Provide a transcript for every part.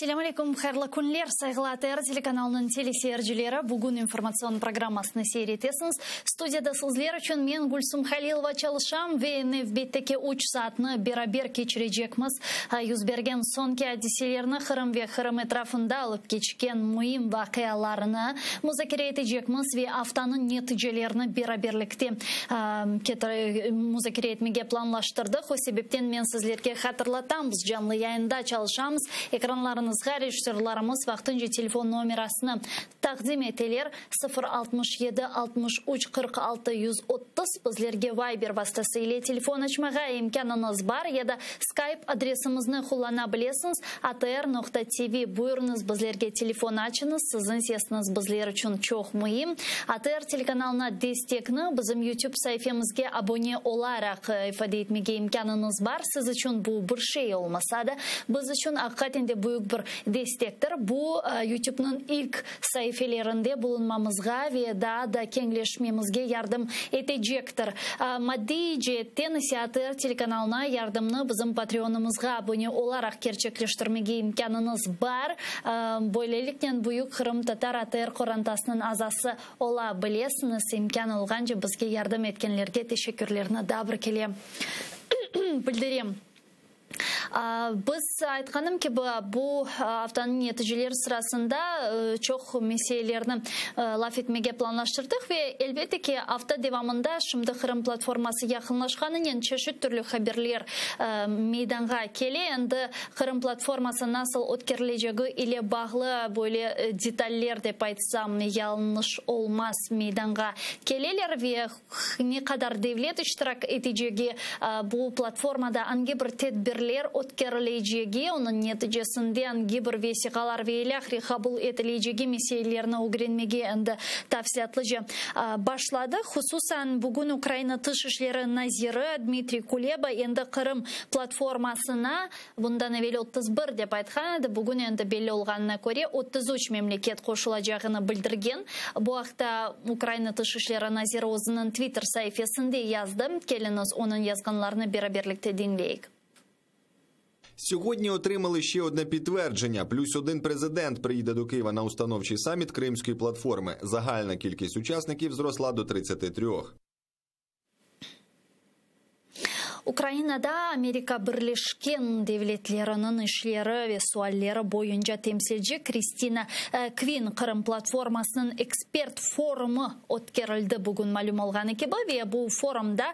Selâm aleyküm, hayırlı künler, sayğılı ATR telekanalınıñ teleseyircileri. Bugün informatsion programmasını seyir etesiñiz. Studiyada sizler içün men, Gülsum Halilova, çalışam ve nevbetteki üç saatni beraber keçirecekmiz. Yüz bergen soñki adiselerni, Qırım ve Qırım etrafında alıp keçken müim vaqialarnı muzakere etecekmiz ve aftanıñ neticelerini beraberlikte muzakere etmege planlaştırdıq. O sebepten men sizlerge hatırlatam, biz canlı yayında çalışamız. Ekranlarıñızğa rejissörlarımız vaqtınca telefon nomerasını taqdim eteler, 0 67 63 46 130. Bizlerge Viber vastası ile telefon açmağa imkânıñız bar ya da Skype adresimizni qullana bilesiñiz, atr.tv. Buyurıñız, bizlerge telefon açıñız, siziñ sesiñiz bizler içün çoq müim. ATR telekanalına destekni bizim YouTube saifemizge abone olaraq ifade etmege imkânıñız bar. Siz içün bu bir şey olmasa da, biz içün aqiqaten de büyük bir destektir. Bu YouTube'nıñ ilk saifelerinde bulunmamızğa ve daa da keñleşmemizge yardım etecektir. Maddiy ceetten ise ATR telekanalına yardımnı bizim Patreonımızğa abone olaraq kerçekleştirmege imkânıñız bar. Böyleliknen büyük qırımtatar ATR qorantasınıñ azası ola bilesiñiz. İmkân olğance bizge yardım etkenlerge teşekkürlerni daa bir kere bildirem. Biz, aytqanım kibi, bu aftanıñ neticeleri sırasında çoq meselelerni laf etmege planlaştırdıq ve, elbette ki, afta devamında şimdi Qırım platforması yaqınlaşqanınen çeşit türlü haberler meydanğa kele. Endi Qırım platforması nasıl ötkerilecegi ile bağlı böyle detaller, dep aytsam, yañlış olmaz, meydanğa keleler ve ne qadar devlet iştirak etecegi, bu platformada angi bir tedbirler ötkerilecegi, onıñ neticesinde angi bir vesiqalar ve ilâhre qabul etilecegi meselelerini ögrenmege endi tafsilâtlıca başladıq. Hususan, bugün Ukraina Tış işleri naziri Dmitriy Kuleba endi Qırım platformasına bundan evel 31 dep aytqan edi, bugün endi belli olğanına köre 33 memleket qoşulacağını bildirgen. Bu aqta Ukraina Tış işleri naziri özüniñ Twitter saifesinde yazdı. Keliñiz, onıñ yazğanlarını beraberlikte diñleyik. Сьогодні отримали ще одне підтвердження. Плюс один президент приїде до Києва на установчий саміт Кримської платформи. Загальна кількість учасників зросла до 33. Ukrainada Amerika Birleşken Devletleriniñ işleri ve sualleri boyunca temsilci Kristina Kvin Qırım platformasınıñ ekspert forumı ötkerildi bugün, malüm olğanı kibi, ve bu forumda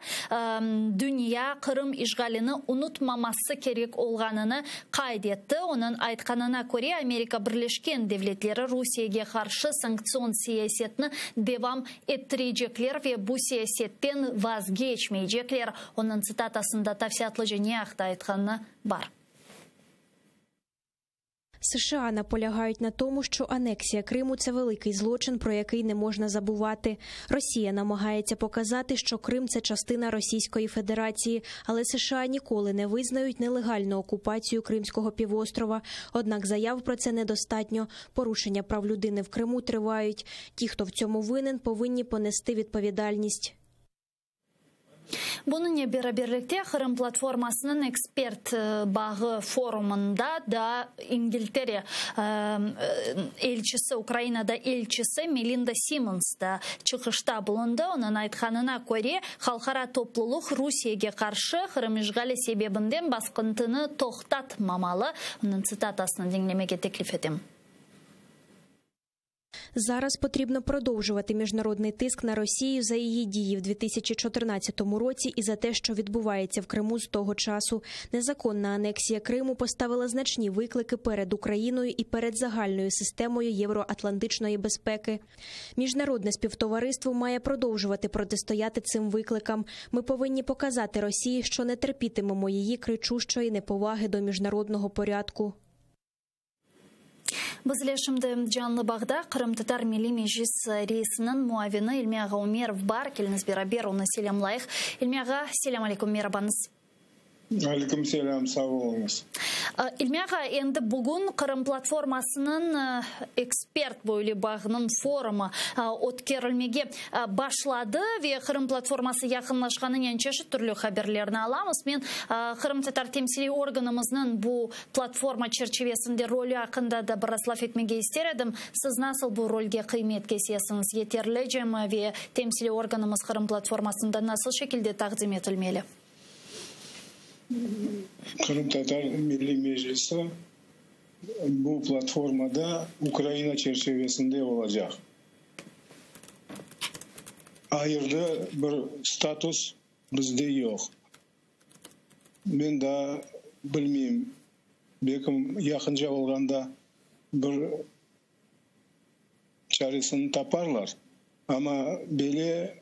dünya Qırım işğalini unutmaması kerek olğanını qayd etti. Onıñ aytqanına köre, Amerika Birleşken Devletleri Rusiyege qarşı sanktsion siyasetni devam ettirecekler ve bu siyasetten vazgeçmeycekler. Onıñ tsitatasında tafsilâtlıca ne aqta aytqanı bar. США наполягають на тому, що анексія Криму це великий злочин, про який не можна забувати. Росія намагається показати, що Крим це частина Російської Федерації, але США ніколи не визнають нелегальну окупацію Кримського півострова. Однак заяв про це недостатньо. Порушення прав людини в Криму тривають. Ті, хто в цьому винен, повинні понести відповідальність. Bunıñ beraberlikte Qırım platformasınıñ ekspert bağı forumında da İngiltere elçisi, Ukrainada elçisi Melinda Simmons da çıqışta bulundı. Onıñ aytqanına köre, halqara toplulıq Rusiyege qarşı Qırım işğali sebebinden basqıntını toqtatmamalı. Onıñ tsitatasını diñlemege teklif etem. Зараз потрібно продовжувати міжнародний тиск на Росію за її дії в 2014 році і за те, що відбувається в Криму з того часу. Незаконна анексія Криму поставила значні виклики перед Україною і перед загальною системою євроатлантичної безпеки. Міжнародне співтовариство має продовжувати протистояти цим викликам. Ми повинні показати Росії, що не терпітимемо її кричущої неповаги до міжнародного порядку. Bizle şimdi canlı bağda Qırımtatar Milliy Meclis reisiniñ muavini İlmi ağa Umerov bar. Keliñiz, beraber onı selâmlayıq. İlmi ağa, selâm aleyküm, merabañız. Aleyküm selâm, sağ oluñız. İlmi ağa, endi bugün Qırım platformasınıñ ekspert böyle bağınıñ forumı ötkerilmege başladı ve Qırım platforması yaqınlaşqanınen çeşit türlü haberlerni alamız. Men qırımtatar temsiliy organımıznıñ bu platforma çerçivesinde rolü aqqında da biraz laf etmege ister edim. Siz nasıl bu rolge qıymet kesesiñiz, yeterlicemi ve temsiliy organımız Qırım platformasında nasıl şekilde taqdim etilmeli? Qırımtatar Milliy Meclisi bu platformada Ukraina çerçivesinde olacaq. Ayırdı bir status bizde yoq. Men daa bilmeyim, belkim yaqınca olğanda bir çaresini taparlar, amma böyle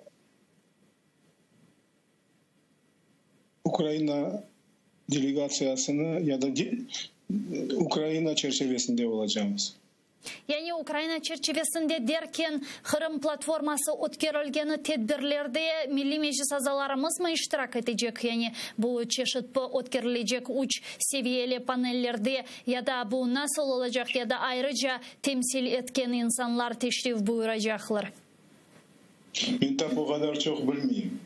Ukraina delegatsiyasını ya da Ukraina çerçevesinde olacamız. Yani Ukraina çerçivesinde derken, Qırım platforması ötkerilgeni tedbirlerde Milliy Meclis azalarımızmı iştirak etecek, yani bu çeşit ötkerilecek üç seviyeli panellerde ya da bu nasıl olacaq, ya da ayrıca temsil etken insanlar teşrif buyuracaqlar? Men tap o qadar çoq bilmeyim.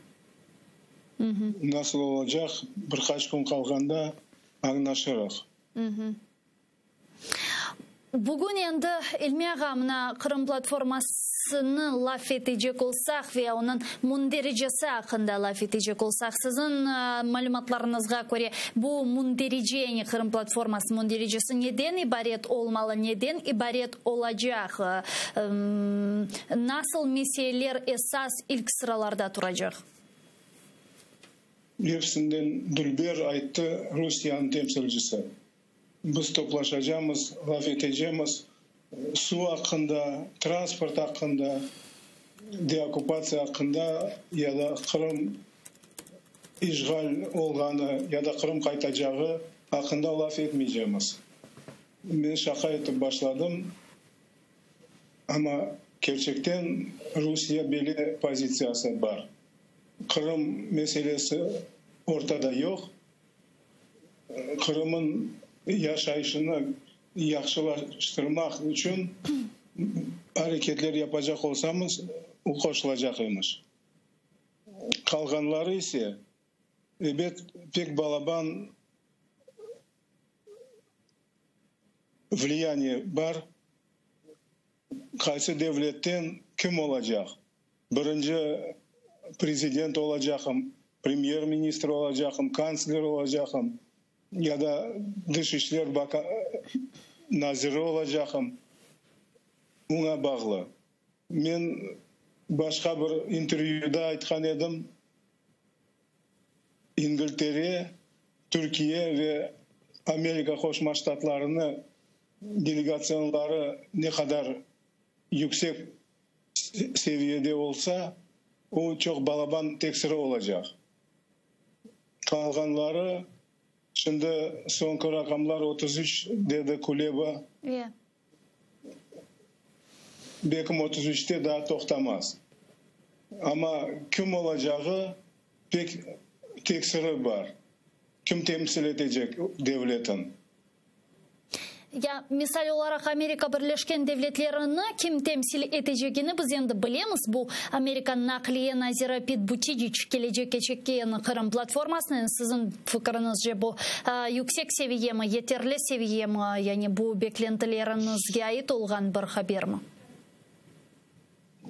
Nasıl olacaq, bir qaç kün qalğanda añlaşırıq. Bugün endi, İlmi ağa, mına Qırım platformasını laf etecek olsaq ve onıñ mündericesi aqqında laf etecek olsaq, siziñ malümatlarıñızğa köre, bu münderice, yani Qırım platforması mündericesi neden ibaret olmalı, neden ibaret olacaq, nasıl meseleler esas ilk sıralarda turacaq? Episinden dülber ayttı Rusiyeniñ temsilcisi. Biz toplaşacamız, laf etecemiz suv aqqında, transport aqqında, deokkupatsiya aqqında ya da Qırım işğal olğanı ya da Qırım qaytacağı aqqında laf etmeycemiz. Men şaqa etip başladım, amma kerçekten Rusiye böyle pozitsiyası bar. Qırım meselesi ortada yoq. Qırımıñ yaşayışını yahşılaştırmaq içün areketler yapacaq olsamız, o qoşulacaq emiş. Qalğanları ise, ebet, pek balaban vliyaniye bar, qaysı devletten kim olacaq, birinci prezident olacaqım, premyer-ministr olacaqım, kantsler olacaqım ya da dış işler naziri olacaqım, oña bağlı. Men başqa bir intervyuda aytqan edim, İngiltere, Türkiye ve Amerika Qoşma Ştatlarını delegatsiyonları ne qadar yüksek seviyede olsa, o çoq balaban tesiri olacaq. Qalğanları, şimdi soñki raqamlar 33, dedi Kuleba. Belkim 33-te daa toqtamaz. Amma kim olacağı pek tesiri bar. Kim temsil etecek devletin. Ya, misal olaraq, Amerika Birleşken Devletlerini kim temsil etecegini biz endi bilemiz, bu Amerika naqliye naziri Pit Buttigieg kelecek keçekken Qırım platformasınen, siziñ fikiriñizce bu yüksek seviyemi, yeterli seviyemi, yani bu beklentileriñizge ait olğan bir habermi?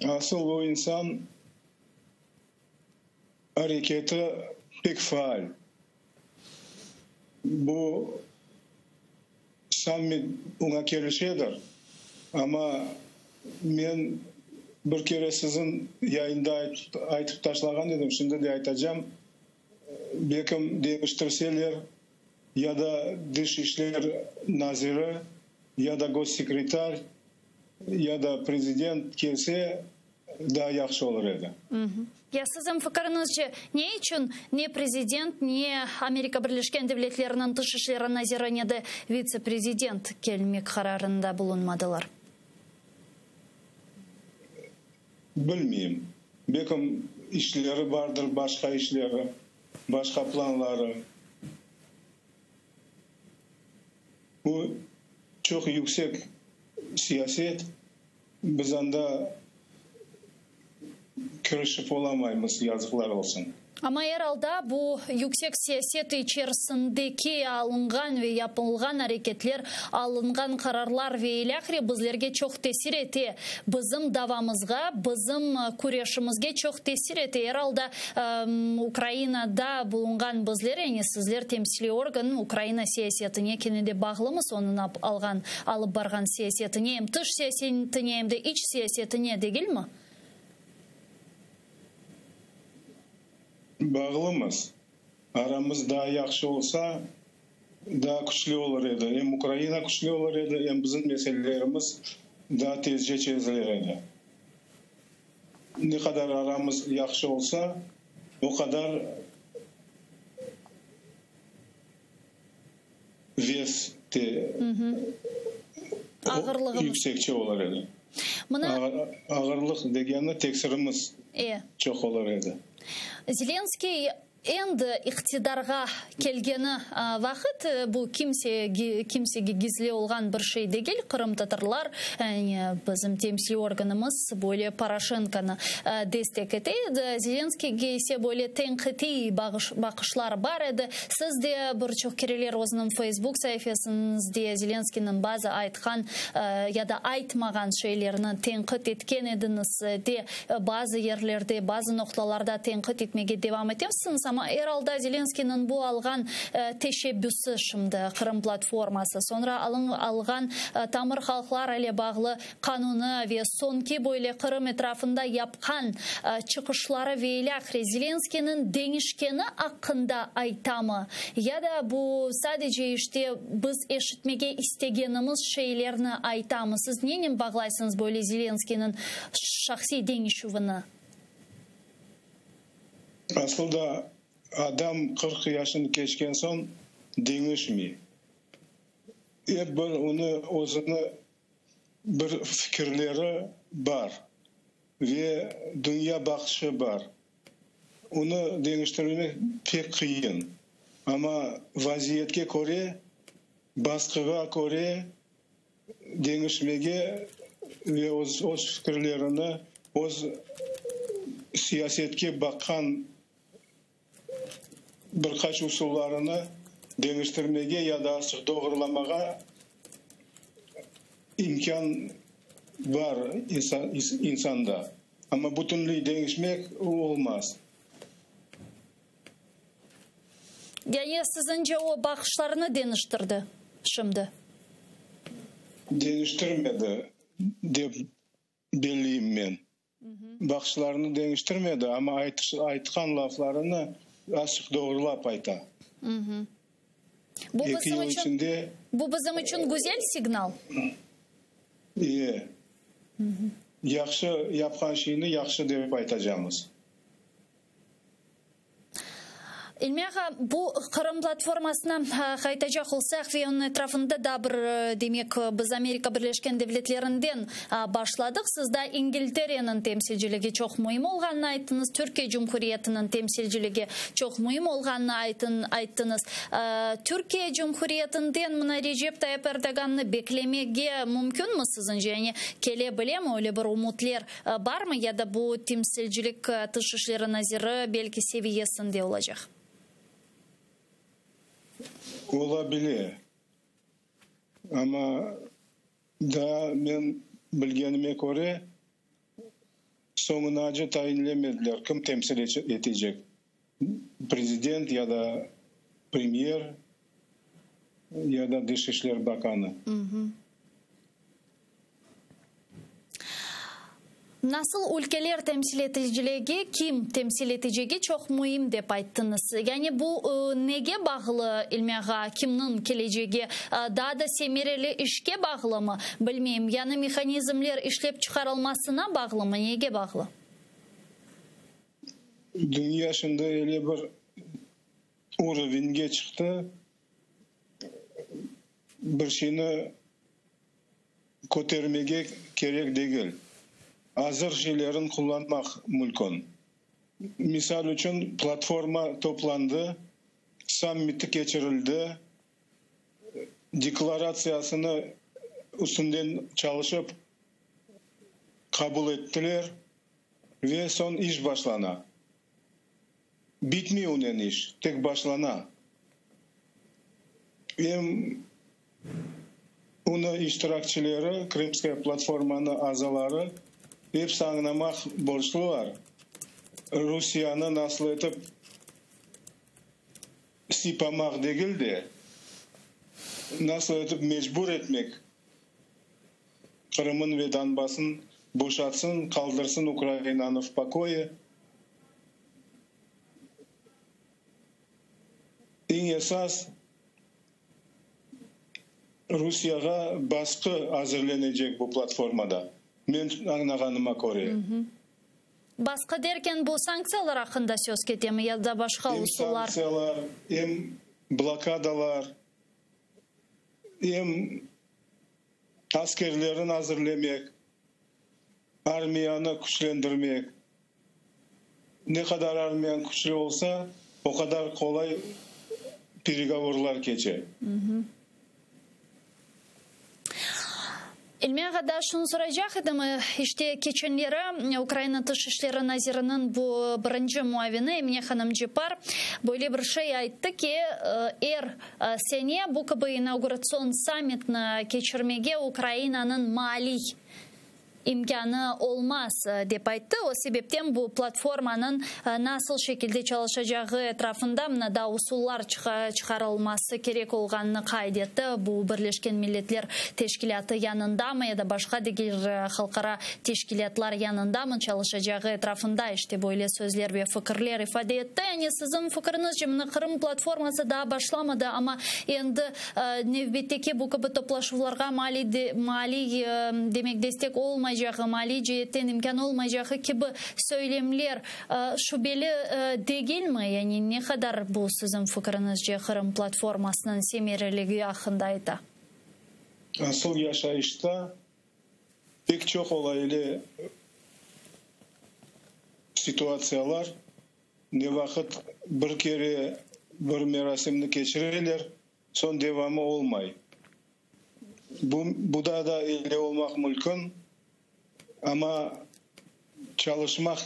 Asıl o insan areketi pek faal. Bu sammit oña kelişedir, amma men bir kere siziñ yayında aytıp taşlağan edim, şimdi de aytacam, belkim deñiştirseler, ya da Dış işler naziri, ya da gossekretar, ya da prezident kelse, daa yahşı olur edi. Ya siziñ fikiriñizce, ne içün ne prezident, ne Amerika Birleşken Devletleriniñ tış işleri naziri, ne de vitse-prezident kelmek qararında bulunmadılar? Bilmeyim. Belkim işleri bardır, başqa işleri, başqa planları. Bu çoq yüksek siyaset, biz anda kirişip olamaymız, yazıqlar olsun. Amma er alda bu yüksek siyaset içerisindeki alınğan ve yapılğan areketler, alınğan qararlar ve ilâhre bizlerge çoq tesir ete, bizim davamızğa, bizim küreşimizge çoq tesir ete. Er alda Ukrainada bulunğan bizler, yani sizler temsiliy organ, Ukraina siyasetine kene de bağlımız, onıñ alğan, alıp barğan siyasetine, em tış siyasetine, em de iç siyasetine, degilmi? Bağlımız. Aramız daa yahşı olsa, daa küçlü olur edi. Em Ukraina küçlü olur edi, em bizim meselelerimiz daa tezce çezilir edi. Ne qadar aramız yahşı olsa, o qadar ves te yüksekçe olur edi. Ağırlıq degeni teksirimiz çoq olur edi. Zelenskiy endi iqtidarğa kelgeni vaqıt, bu kimsege gizli olğan bir şey degil, qırımtatarlar, yani bizim temsiliy organımız böyle Poroşenkonı destek ete edi, Zelenskiyge ise böyle tenqitiy baqışlar bar edi. Siz de bir çoq kereler özüniñ Feysbuk saifesiñizde Zelenskiyniñ bazı aytqan ya da aytmağan şeylerini tenqit etken ediñiz, de Bazı yerlerde, bazı noqtalarda tenqit etmege devam etemsiñiz, amma er alda Zelenskıynıñ bu alğan teşebbüsi şimdi, Qırım platforması, soñra alğan tamır halqlar ile bağlı qanunı ve soñki böyle Qırım etrafında yapqan çıqışları ve ilâhre Zelenskıynıñ deñişkeni aqqında aytamı? Ya da bu sadece işte biz eşitmege istegenimiz şeylerni aytamı? Siz nenen bağlaysıñız böyle Zelenskıynıñ şahsiy deñişüvini? Asıl da adam 40 yaşını keçken soñ deñişmey. Er bir onı özüni bir fikirleri bar ve dünya baqışı bar. Onı deñiştirmek pek qıyın. Amma vaziyetke köre, basqığa köre deñişmege ve öz öz fikirlerini, öz siyasetke baqqan bir qaç usullarını deñiştirmege ya da azçıq doğrulamağa imkân bar insanda. Amma bütünley deñişmek olmaz. Yani siziñce o baqışlarını deñiştirdi şimdi? Deñiştirmedi, dep belleyim men. Baqışlarını deñiştirmedi, amma aytqan laflarını azçıq doğrulap ayta. Bu bizim içün, bu bizim içün güzel signal. E. Yahşı yapqan şeyni yahşı dep aytacamız. İlmi ağa, bu Qırım platformasına qaytacaq olsaq ve onıñ etrafında da bir, demek, biz Amerika Birleşken Devletlerinden başladıq. Siz da İngiltereniñ temsilciligi çoq müim olğanını ayttıñız, Türkiye Cumhuriyetiniñ temsilciligi çoq müim olğanını ayttıñız. Türkiye Cumhuriyetinden mına Recep Tayyip Erdoğannı beklemege mümkünmi siziñce? Yani kele bilemi, öyle bir ümütler Barmı ya da bu temsilcilik Tış işleri naziri belki seviyesinde olacaq? Ola bile. Amma daa men bilgenime köre, soñunace tayinlemediler, kim temsil etecek, prezident ya da premyer ya da Dış işler bakanı. Nasıl ülkeler temsil eticilegi, kim temsil etecegi çoq müim dep ayttıñız. Yani bu nege bağlı, İlmi ağa, kimniñ kelecegi daa da semereli işke bağlımı, bilmeyim, yañı mehanizmler işlep çıqarılmasına bağlımı, nege bağlı? Dünya şimdi öyle bir urovenge çıqtı, bir şeyni kötermege kerek degil, azır şeylerin qullanmaq mülkün. Misal içün, platforma toplandı, sammiti keçirildi. Deklaratsiyasını üstünden çalışıp qabul ettiler ve soñ iş başlana. Bitmey onen iş, tek başlana. Em onı iştirakçileri, Krımskaya platformanı azaları episi añlamaq borclular, Rusiyanı nasıl etip sıypamaq degil de, nasıl etip mecbur etmek, Qırımın ve Donbassın boşatsın, qaldırsın Ukrainanı v pokoye. Eñ esas, Rusiyağa basqı azırlenecek bu platformada, men añlağanıma köre. Basqı derken, bu sanktsiyalar aqqında söz ketemi ya da başqa usullar? Em sanktsiyalar, em blokadalar, em askerlerini azırlemek, armiyanı küçlendirmek. Ne qadar armiyan küçlü olsa, o qadar qolay peregovorlar keçe. İlmi ağa, daa şunı soraycaq edim, işte, keçenleri Ukraina Tış işleri naziriniñ bu birinci muavini Emine hanım Cepar böyle bir şey ayttı ki, er sene bu kibi inauguratsion sammitni keçirmege Ukrainanıñ maliy imkânı olmaz, dep ayttı. O sebepten bu platformanıñ nasıl şekilde çalışacağı etrafında mına daa usullar çıqarılması kerek olğanını qayd etti. Bu Birleşken Milletler Teşkilâtı yanındamı ya da başqa diger halqara teşkilâtlar yanındamı çalışacağı etrafında işte böyle sözler ve fikirler ifade etti. Yani siziñ fikriñizce mına Qırım platforması daa başlamadı, amma endi Nevbetteki bu kibi toplaşuvlarğa maliy maliy demek destek olmaycağı, maliy ceetten imkân olmaycağı kibi söylemler şübeli degilmi? Yani ne qadar bu siziñ fikriñizce Qırım platformasınıñ semereligi aqqında ayta? Asıl yaşayışta pek çoq ola ile situatsiyalar, Ne vaqıt bir kere bir merasimni keçireler, soñ devamı olmay. Bu, buda da öyle olmaq mülkün, amma çalışmaq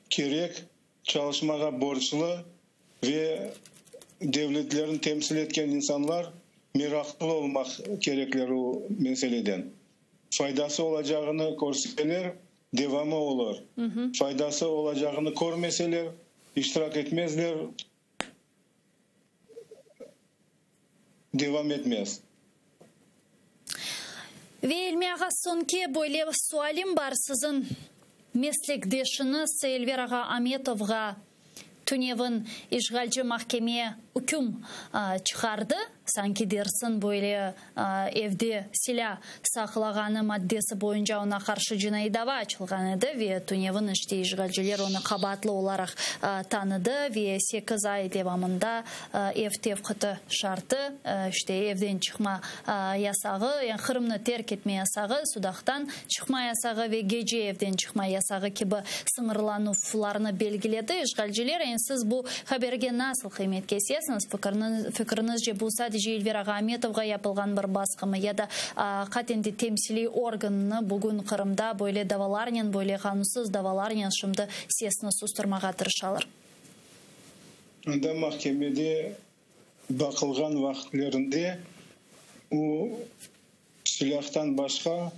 kerek, çalışmağa borclu ve devletlerini temsil etken insanlar meraqlı olmaq kerekler o meseleden. Faydası olacağını körseler, devamı olur. Faydası olacağını körmeseler, iştirak etmezler, devam etmez. Ve İlmi ağa, soñki böyle sualim bar, siziñ meslekdeşiñiz Elver ağa Ametovğa Tünevin işğalci mahkeme üküm çıqardı, sanki dersiñ böyle evde silâ saqlağanı maddesi boyunca oña qarşı cinaiy dava açılğan edi ve tünevin işte işğalciler onı qabaatlı olaraq tanıdı ve sekiz ay devamında ev tevqiti şartı, işte evden çıqma yasağı, yani Qırımnı terk etme yasağı, Sudaqtan çıqma yasağı ve gece evden çıqma yasağı kibi sıñırlanuvlarnı belgiledi işğalciler. Eñ siz bu haberge nasıl qıymet kesesiñiz? Fikriñizce, bu sadece İlver ağa Ametovğa yapılğan bir basqımı ya da qaten de temsiliy organnı bugün Qırımda böyle davalarnen, böyle qanunsız davalarnen şimdi sesini sustırmağa tırışalar? Anda mahkemede baqılğan vaqıtlerinde o, silâhtan başqa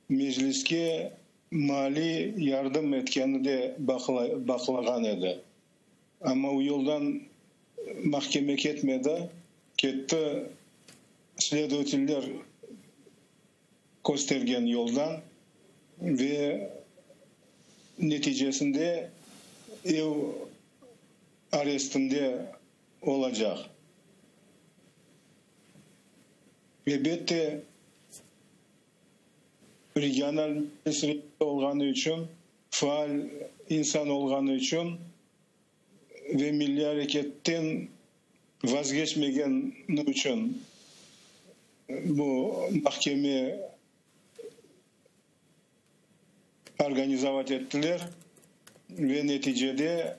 Mecliske maliy yardım etkeni de baqılağan edi. Amma o yoldan mahkeme ketmedi, ketti sledovateller köstergen yoldan ve neticesinde ev arestinde olacaq. Elbette, regional mesele olğanı içün, faal insan olğanı içün ve milliy areketten vazgeçmegeni içün bu mahkeme organizovat ettiler ve neticede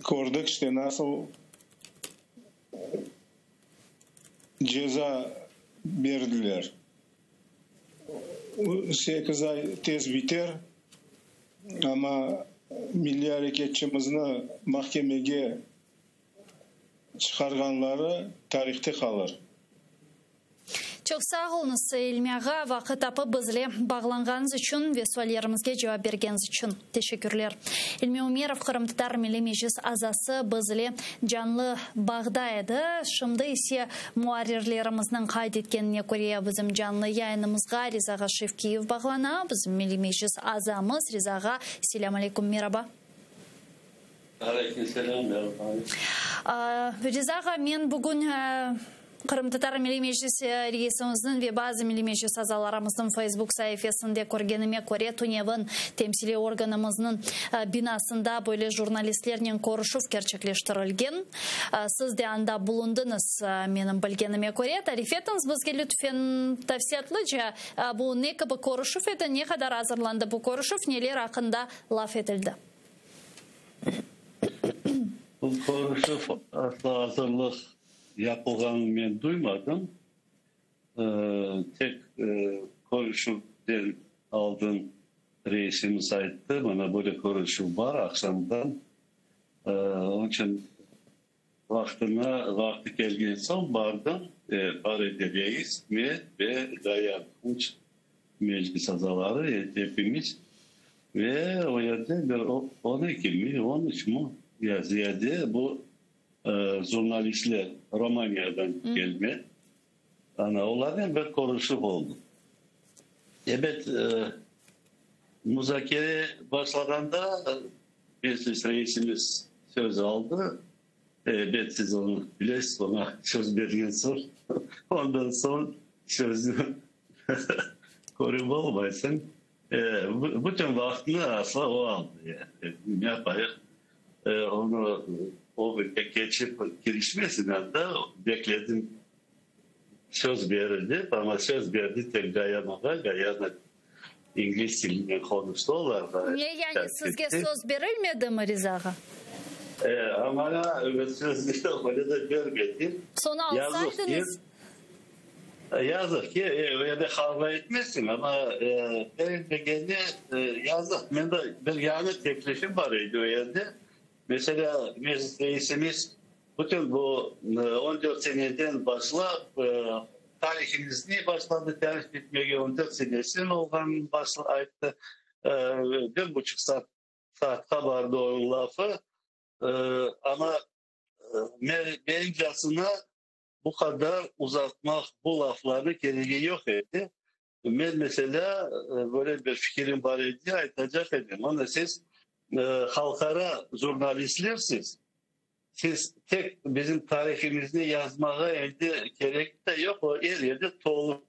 kördik, işte, nasıl. Ceza berdiler. 8 ay tez biter, amma milliy areketçimizni mahkemege çıqarğanları tarihte qalır. Çoq sağ oluñız, İlmi ağa, vaqıt tapıp bizle bağlanğanıñız içün ve suallerimizge cevap bergeniñiz içün. Teşekkürler. İlmi Umerov, Qırımtatar Milliy Meclis azası bizle canlı bağda edi. Şimdi ise muarrirlerimizniñ qayd etkenine köre bizim canlı yayınımızğa Riza ağa Şevkiyev bağlana, bizim Milliy Meclis azamız. Riza ağa, selâm aleyküm, meraba. Aleyküm selâm, meraba. Riza ağa, men bugün Qırımtatar Milliy Meclis reisimizniñ ve bazı Milliy Meclis azalarımıznıñ Feysbuk saifesinde körgenime köre, tünevin temsiliy organımıznıñ binasında böyle jurnalistlernen körüşüv kerçekleştirilgen. Siz de anda bulundıñız, menim bilgenime köre. Tarif etiñiz bizge, lütfen, tafsilâtlıca, bu ne kibi körüşüv edi, ne qadar azırlandı bu körüşüv, neler aqqında laf etildi? Bu körüşüv asla azırlıq yapılğanını men duymadım. Tek körüşüvden aldın reisimiz ayttı, mana böyle körüşüv bar aqşamdan. Onıñ içün vaqtına, vaqtı kelgen soñ bardım. Bar edi reis, men ve Gayan, üç meclis azaları epimiz. Ve o yerde bir 12 mi, 13 mi ya ziyade bu Jurnalistler Romaniyadan kelme, ana, olarnen bir körüşüv oldı. Ebet, muzakere başlağanda Meclis reisimiz söz aldı. Ebet, siz onı bilesiz, oña söz bergen soñ, ondan soñ sözni körip olmaysıñ. Bütün vaqtnı asla o aldı. Yani, ne yapayıq, onı o keçip kirişmesin anda, bekledim, söz berildi, amma söz berdi tek Gayanağa, Gayana ingliz tilinen qonuştı olarğa. Ne, yani sizge söz berilmedimi, Riza ağa? Amma söz öyle de bermedi. Soñu alsaydınız. Yazıq ki, öyle qavğa etmezsiñ, amma berilmegeni yazıq. Mende bir yañı teklifim bar edi o yerde. Meselâ, Meclis reisimiz bütün bu 14 seneden başlap, tarihimizni başladı tarif etmege, 14 senesi olğanını ayttı. Bir buçuq saatqa bardı onıñ lafı. Amma menimcasına, Bu qadar uzatmaq bu laflarnı keregi yoq edi. Men, meselâ, böyle bir fikirim bar edi, aytacaq edim, mına siz halqara jurnalistlersiz, siz tek bizim tarihimizni yazmağa endi kerek de yoq, o er yerde tolu,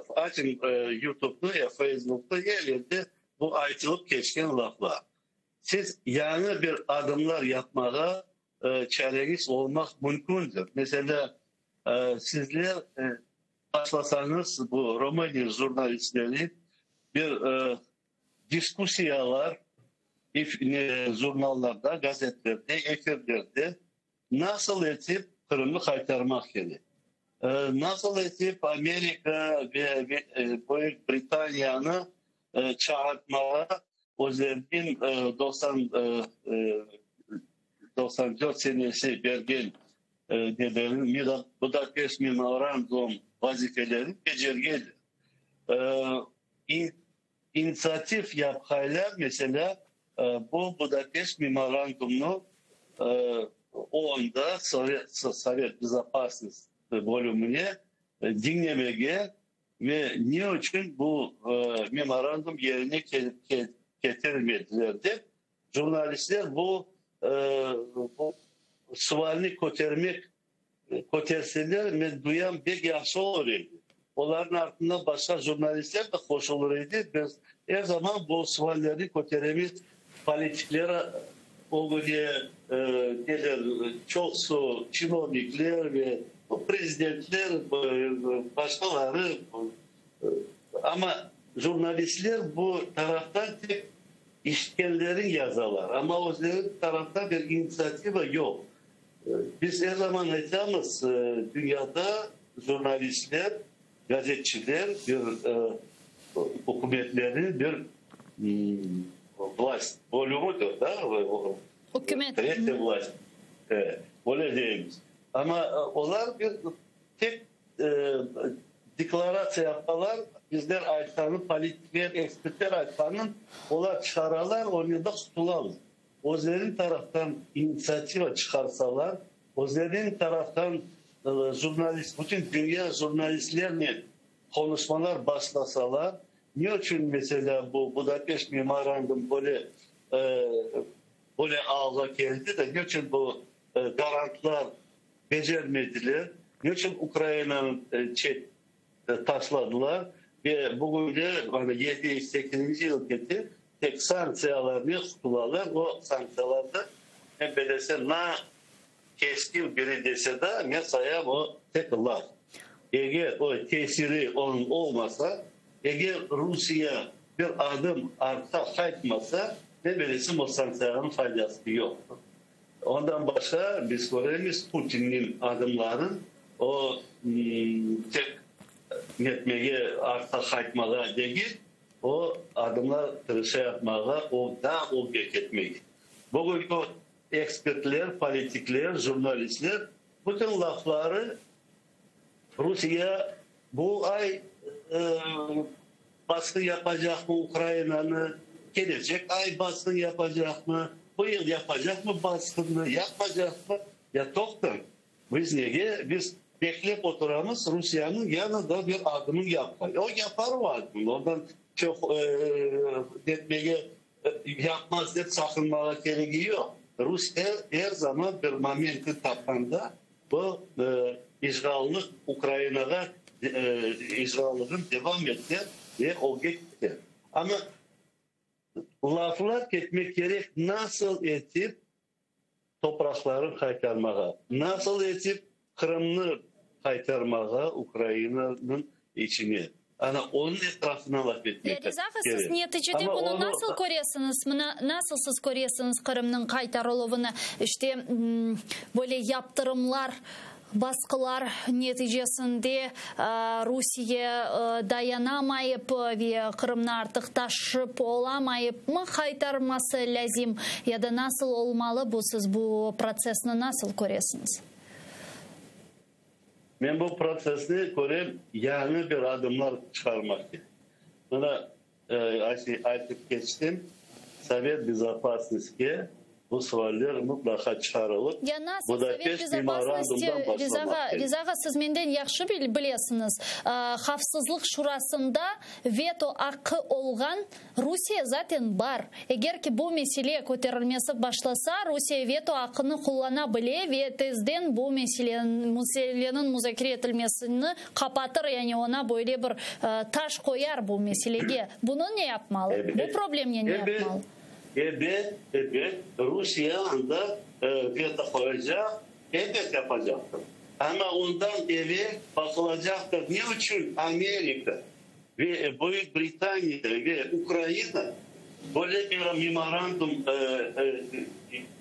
açıñ YouTube'nı ya Facebook'nı, er yerde bu aytılıp keçken laflar. Siz yañı bir adımlar yapmağa çareñiz olmaq mümkündir. Meselâ, sizler başlasañız, bu Romaniya jurnalistleri bir diskussiyalar jurnallarda, gazetlerde, efirlerde nasıl etip Qırımnı qaytarmaq kerek, nasıl etip Amerika ve Büyük Britaniyanı çağırtmağa özleriniñ 94 senesi bergen nelerini, Budapeşt memorandum vazifelerini becergenler. İnitsiativ yapqaylar, meselâ, bu Budapeşt memorandumnı OONda, Sovet Bezopasnost bölümine diñlemege Ve ne içün bu memorandum yerine ketirmediler dep, jurnalistler bu sualni kötermek, köterseler, men duyam, pek yahşı olur edi. Olarnıñ artından başqa jurnalistler de qoşulır edi. Biz er zaman bu suallerni köteremiz, politikler ögüne, neler, çoqusı çinovnikler ve prezidentler, başqaları, amma jurnalistler bu taraftan tek işitkenlerini yazalar, amma özleri taraftan bir initsiativa yoq. Biz er zaman aytamız, dünyada jurnalistler, gazetçiler bir ükümetlerniñ bir vlast bölügidir, da, Ükümet. Tretya vlast, öyle deymiz. Amma olar bir tek deklaratsiya yapalar, bizler aytqanı, politikler, ekspertler aytqanın olar çıqaralar, onen de qutulalar. Özleriniñ taraftan initsiativa çıqarsalar, özleriniñ taraftan jurnalist, bütün dünya jurnalistlernen qonuşmalar başlasalar, ne içün, meselâ, bu Budapeşt memorandum böyle böyle alğa keldi de, ne içün bu garantlar becermediler, ne içün Ukrainanı çet taşladılar ve bugünde mana yedi, sekizinci yıl kete, tek sanktsiyalarnen qutulalar, o sanktsiyalar da, men belesem, na keskin biri dese da, men sayam, o tek laf. Eger o tesiri onıñ olmasa, eger Rusiye bir adım artqa qaytmasa, men belesem, o sanktsiyalarnıñ faydası yoqtır. Ondan başqa biz köremiz Putinniñ adımların, o tek netmege, artqa qaytmağa degil, o adımlar tırışa yapmağa, o daa ögge ketmege. Bugünki ekspertler, politikler, jurnalistler bütün lafları Rusiye bu ay basqı yapacaqmı Ukrainanı, kelecek ay basqın yapacaqmı, bu yıl yapacaqmı basqınnı, yapmacaqmı? Ya toqtañ, biz nege, biz beklep oturamız Rusiyeniñ yanı da bir adımın yapmay. O yapar o adımnı, ondan çoq etmege, yapmaz dep saqınmağa keregi yoq. Rusiye er zaman bir momentni tapqanda, Bu işğalnı Ukrainağa işğalını devam eter ve ögge keter. Amma laflar ketmek kerek, nasıl etip topraqlarını qaytarmağa, nasıl etip Qırımnı qaytarmağa Ukrainanıñ içine. Ana, onıñ etrafına laf etmek Ya, Riza ağa, siz kerek. neticede Amma bunı onı. nasıl köresiñiz? Mına, nasıl siz köresiñiz Qırımnıñ qaytarıluvını? İşte, böyle yaptırımlar, basqılar neticesinde Rusiye dayanamayıp ve Qırımnı artıq taşıp olamayıpmı qaytarması lâzim? Ya da nasıl olmalı bu, siz bu protsessni nasıl köresiñiz? Men bu protsessni körem, yañı bir adımlar çıqarmaq kerek. Mına, aytıp keçtim, Sovet bezopasnostke bu sualler mıtlaqa çıqarılıp, Ya nasıl Sovet Budapeşt bezopasnosti, memorandumdan Riza başlamaq ağa, kerek. Riza ağa, siz menden yahşı bilesiñiz, Havfsızlıq Şurasında veto aqqı olğan Rusiye zaten bar. Eger ki bu mesele köterilmesi başlasa, Rusiye veto aqqını qullana bile ve tezden bu meseleniñ muzakere etilmesini qapatır, yani oña böyle bir taş qoyar bu meselege. Bunı ne yapmalı? Bu problemnen ne yapmalı? Ebet, ebet, Rusiye anda veto qoyacaq, ebet yapacaqtır. Amma ondan evel baqılacaqtır, ne içün Amerika Ve Büyük Britaniya ve Ukraina böyle bir memorandum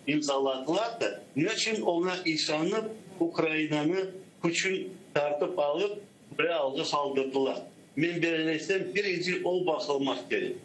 imzaladılar da, ne içün oña işanıp, Ukrainanı küçün tartıp alıp, böyle alğa qaldırdılar? Men bellesem, birinci o baqılmaq kerek.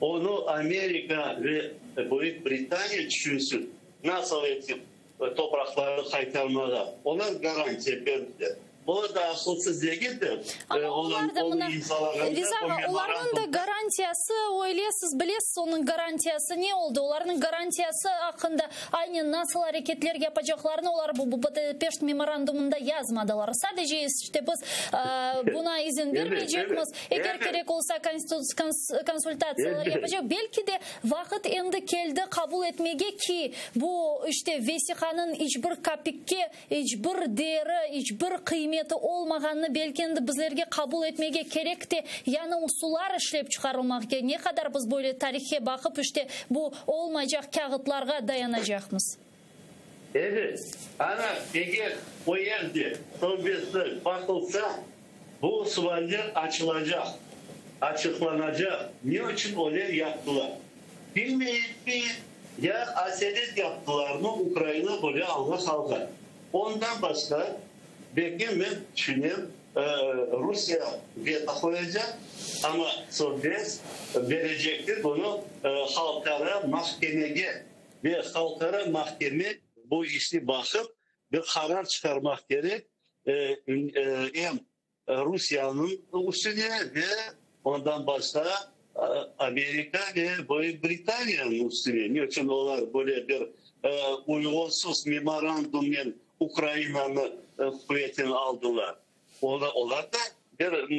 Onı Amerika ve Büyük Britaniya tüşünsin, nasıl etip topraqlarını qaytarmağa. Olar garantiya berdiler. Olar da aqılsız degildir. Amma olar da Onı mına, imzalağanda Riza o ağa, olarnıñ da memorandumda. garantiyası öyle, siz bilesiz, onıñ garantiyası ne oldı? Olarnıñ garantiyası aqqında, aynen nasıl areketler yapacaqlarını olar bu Budapeşt memorandumında yazmadılar. Sadece, işte, biz buna izin Evet, evet, bermeycekmiz, eger evet. kerek olsa, konsultatsiyalar Evet. yapacaq. Belki de, vaqıt endi keldi qabul etmege ki, bu, işte, vesiqanıñ iç bir kapikke İç bir değeri, iç bir qıymeti olmağanını belki endi bizlerge qabul etmege kerek te, yañı usullar işlep çıqarılmaq kerek. Ne qadar biz böyle tarihke baqıp, işte, bu olmaycaq kâğıtlarğa dayanacaqmız? Ebet, ana, eger o yerde sohbetler baqılsa, bu sualler açılacaq, açıqlanacaq, ne içün öyle yaptılar? Bilmeyipmi? Ya aselet yaptılarmı Ukraina böyle alğa qalğan? Ondan başqa, belki men tüşünem, Rusiye veto qoyacaq, amma söz berecektir bunı halqara mahkemege ve halqara mahkeme bu işni baqıp bir qarar çıqarmaq kerek, em Rusiyeniñ üstüne ve ondan başqa Amerika ve Böyük Britaniyanıñ üstüne. Ne içün olar böyle bir uyğunsız memorandumnen Ukrainanı quvetten aldılar? Olar da bir,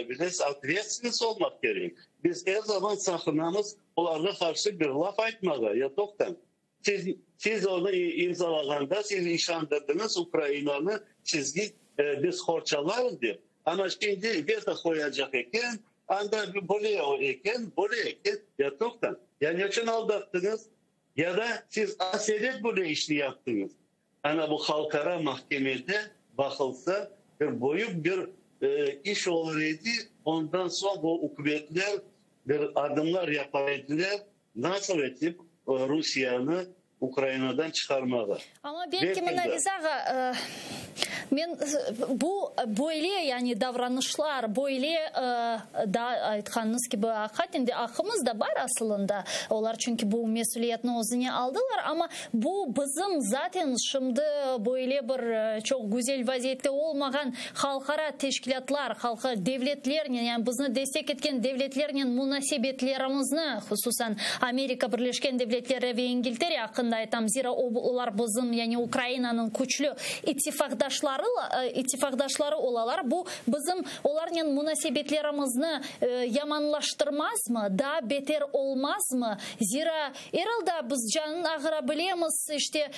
bilesiz, otvetstvennost olmaq kerek. Biz er zaman saqınamız olarğa qarşı bir laf aytmağa, ya toqtañ. Siz, siz onı imzalağanda, siz işandırdıñız Ukrainanı, sizge biz qorçalarız dep. Amma şimdi veto qoyacaq eken, anda böyle eken, böyle eken. Ya toqtañ, ya ne içün aldattıñız? Ya da siz aselet böyle işni yaptıñız? Ana bu halqara mahkemede baqılsa, bir büyük bir iş olur edi, ondan soñ bu ükümetler bir adımlar yapar ediler, Nasıl etip Rusiyeni Ukrainadan çıqarmağa? Amma belki mına, Riza ağa, men bu böyle yani davranışlar, böyle da aytqanıñız kibi aqiqaten de aqımız da bar asılında, olar çünki bu mesüliyetni özüne aldılar, amma bu bizim zaten şimdi böyle bir çoq güzel vaziyette olmağan halqara teşkilâtlar, halqara devletlernen, yani bizni destek etken devletlernen munasebetlerimizni, hususan Amerika Birleşken Devletleri ve İngiltere aqqında aytam, zira olar bizim, yani Ukrainanıñ küçlü ittifaqdaşları, ittifaqdaşları olalar, bu bizim olarnen munasebetlerimizni yamanlaştırmazmı, daa beter olmazmı? Zira Er alda biz canın ağıra bilemiz, işte,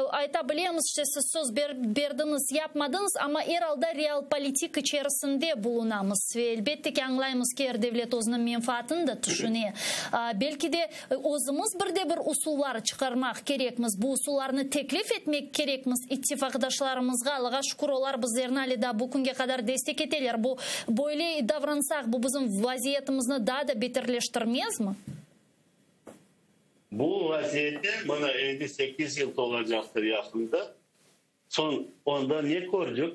ayta bilemiz, işte, siz söz berdiñiz, yapmadıñız, amma er alda realpolitik içerisinde bulunamız ve elbette ki, añlaymız ki, er devlet özüniñ menfaatını da tüşüne. Belki de, özümiz bir de bir usullar çıqarmaq kerekmiz, bu usullarnı teklif etmek kerekmiz ittifaqdaşlarımızğa, Allağa şükür, olar bizlerni ale daa bu künge qadar destek eteler. Bu, böyle davransaq, bu bizim vaziyetimizni daa da beterleştirmezmi? Bu vaziyette mına 58 yıl tolacaqtır yaqında. Soñ onda ne kördik?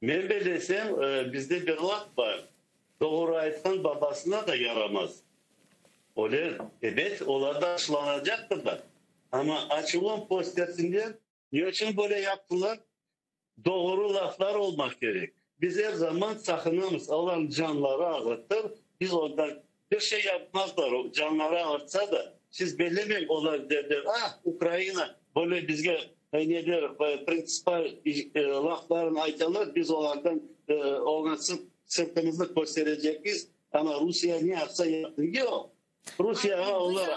Men belesem, bizde bir laf bar, Doğru aytqan babasına da yaramaz. Öyle, ebet, olar da açuvlanacaqtır da. Amma açuvın köstersinler, ne içün böyle yaptılar? Doğru laflar olmaq kerek. Biz er zaman saqınamız, olarnıñ canları ağırtır, biz ondan bir şey yapmazlar, canları ağırtsa da, siz bellemeñ, olar derler, ah, Ukraina böyle bizge ne der, printsipal laflarını aytalar, biz olardan oña sırtımıznı kösterecekmiz, amma Rusiye ne yapsa yapsın, yoq. Rusiyağa olar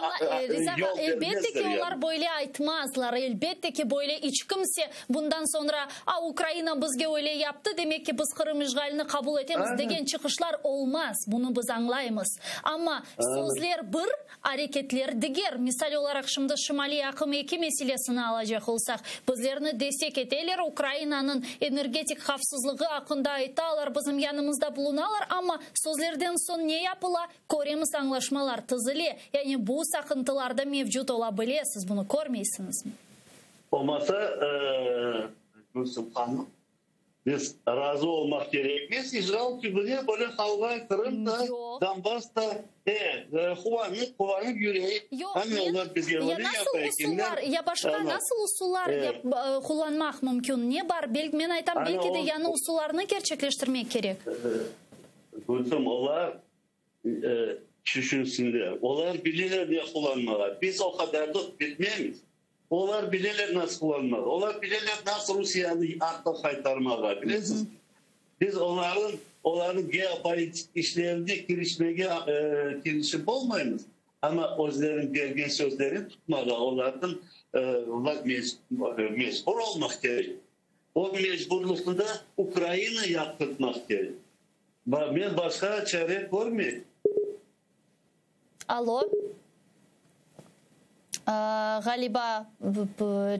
yol Elbette ki, olar böyle aytmazlar. Elbette ki, böyle iç kimse bundan soñra, a, Ukraina bizge öyle yaptı, demek ki, biz Qırım işğalini qabul etemiz degen çıqışlar olmaz. Bunı biz añlaymız. Amma sözler bir, areketler diger. Misal olaraq, şimdi Şimaliy aqım eki meselesini alacaq olsaq, bizlerni destek eteler, Ukrainanıñ energetik havfsızlığı aqqında aytalar, bizim yanımızda bulunalar, amma sözlerden soñ ne yapıla? Köremiz, añlaşmalar tizile, yani bu saqıntılar da mevcut ola bile, siz bunı körmeysiñizmi? Olmasa, Gülsüm hanım, biz razı olmaq kerekmiz, işğal tübüne böyle qalğan Qırım da, Donbass da, e, quvanıp, quvanıp yüreyik. Yoq, men, ya nasıl usullar, ya başqa nasıl usullar qullanmaq mümkün, ne bar, men aytam, belki de yañı usullarnı kerçekleştirmek kerek. Gülsüm, olar tüşünsinler. Olar bileler ne qullanmağa. Biz o qadarlıq bilmemiz. Olar bileler nasıl qullanmağa. Olar bileler nasıl Rusiyeni artqa qaytarmağa. Bilesiz? Biz olarnıñ, olarnıñ geopolitik işlerine kirişmege kirişip olmaymız. Amma özleriniñ bergen sözlerini tutmağa olarnıñ olar mecbur olmaq kerek. O mecburlıqnı da Ukraina yaptırtmaq kerek. Men başqa çare körmeyim. Alo. Ğaliba,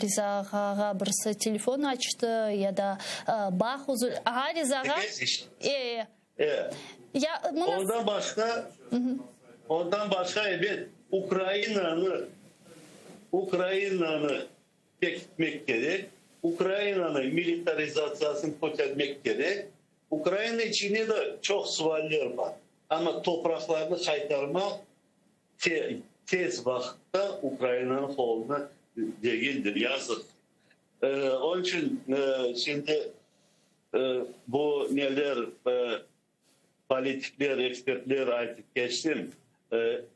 Riza ağağa birisi telefon açtı ya da bağ üzül. Ağa, Riza ağa? E, e. Ya, mına. Ondan başqa, ondan başqa, ebet, Ukrainanı. Ukrainanı pekitmek kerek, Ukrainanıñ militarizatsiyasını kötermek kerek. Ukraina içinde de çoq sualler bar, amma topraqlarnı qaytarmaq tez vaqıtta Ukrainanıñ qolunda degildir, yazıq. Onıñ içün şimdi bu neler Politikler, ekspertler aytıp keçtim,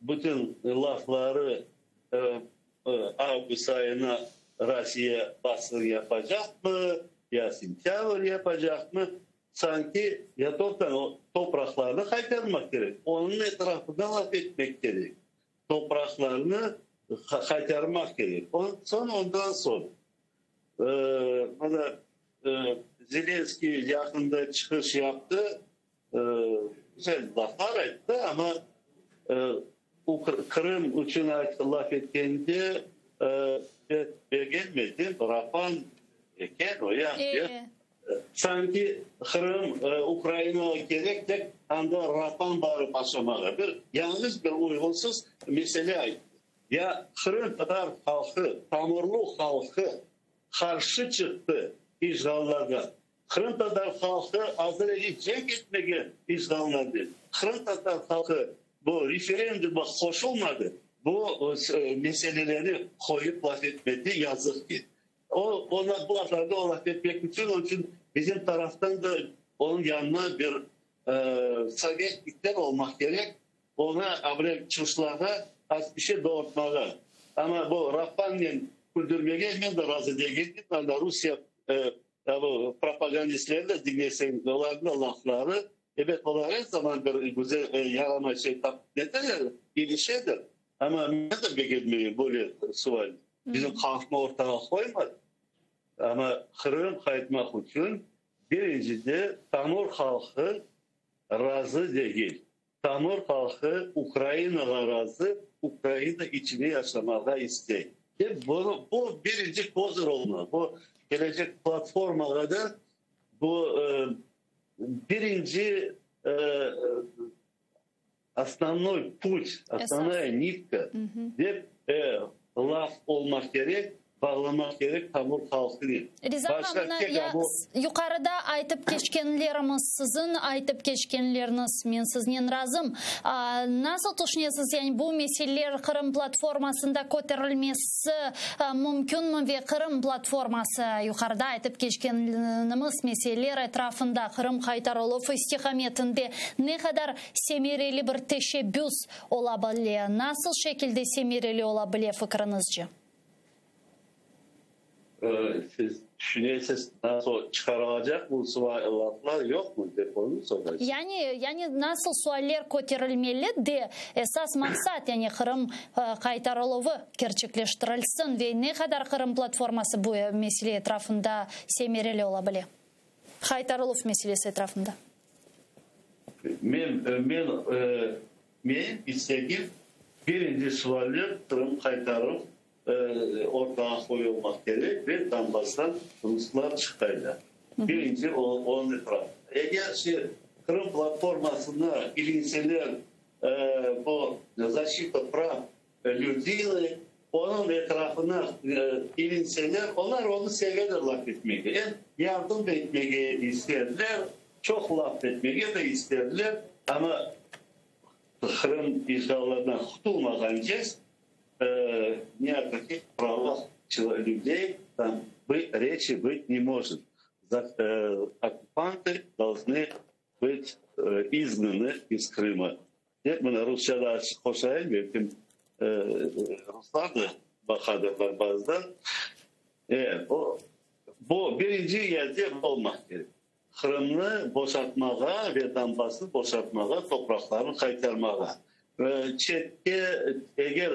bütün lafları avgust ayına Rusiye basqın yapacaqmı, ya sentâbr yapacaqmı, sanki ya toqtañ, o topraqlarnı qaytarmaq kerek, onıñ etrafında laf etmek kerek, topraqlarnı qaytarmaq kerek. Soñ ondan soñ mına Zelenskiy yaqında çıqış yaptı, güzel laflar ayttı, amma Qırım içün laf etkende begenmedim, Rapan eken o ya, sanki Qırım Ukrainağa kerek dep, anda Rapan barıp aşamağa, bir yañlış, bir uyğunsız mesele ayttı. Ya qırımtatar halqı, tamırlı halqı qarşı çıqtı işğallarğa. Qırımtatar halqı azır edi cenk etmege işğallarnen. Qırımtatar halqı bu referendumğa qoşulmadı, bu meselelerni qoyıp laf etmedi, yazıq ki. O, ona bu laflarnı o laf etmek içün, onıñ içün bizim taraftan da onıñ yanına bir sovetnikler olmaq kerek, Oña avre çıqışlarğa az bir şey doğurtmağa. Amma bu Rafannen küldürmege men de razı degildim. Anda Rusiye propagandistleri de diñleseñ, olarnıñ da lafları, ebet, olar er zaman bir güzel, yaramay şey tapıp neterler, ilişedir. Amma men de begenmeyim böyle sual. Bizim halqnı ortağa qoymaq. Amma Qırım qaytmaq içün birincide tamır halqı razı degil. Tamır halqı Ukrainağa razı, Ukraina içinde yaşamağa istey. Ve bunı, bu birinci kozır olmalı. Bu kelecek platformağa da bu birinci osnovnoy put, osnovnaya nitka dep laf olmaq kerek. Bağlamaq kerek tamır halqınen. Riza ağa, mına ya yuqarıda aytıp keçkenlerimiz, siziñ aytıp keçkenleriñiz, men siznen razım. Nasıl tüşünesiz, yani bu meseleler Qırım platformasında köterilmesi mümkünmi ve Qırım platforması yuqarıda aytıp keçkenimiz meseleler etrafında Qırım qaytarıluv istiqametinde ne qadar semereli bir teşebbüs ola bile, nasıl şekilde semereli ola bile fikriñizce? Siz tüşünesiz, nasıl çıqarılacaq bu suallar yoqmı dep onı soraysız? Yani, yani nasıl sualler köterilmeli de, esas maqsat, yani Qırım qaytarıluvı kerçekleştirilsin ve ne qadar Qırım platforması bu mesele etrafında semereli ola bile? Qaytarıluv meselesi etrafında. Men, men, menim istegim, birinci sualler Qırım qaytaruv ortağa qoyulmaq kerek ve Donbasstan ruslar çıqaylar. Birinci onıñ etrafında. Eger şey Qırım platformasına ilinseler, bu защita prav lüdey, onıñ etrafına ilinseler, olar onı seveler laf etmege. Em yardım da etmege isterler, çoq laf etmege de isterler, amma Qırım işğallardan qutulmağance ni o kakih pravah lüdey tam reçi bıt ne možet. Okkupantı dolžnı bıt izgnanı iz Krıma. Dep mına rusça da açıq qoşayım, belkim ruslar da baqadırlar bazıda. O, bu birinci yerde olmaq kerek. Qırımnı boşatmağa ve Donbassnı boşatmağa, topraqlarını qaytarmağa. Çetke eger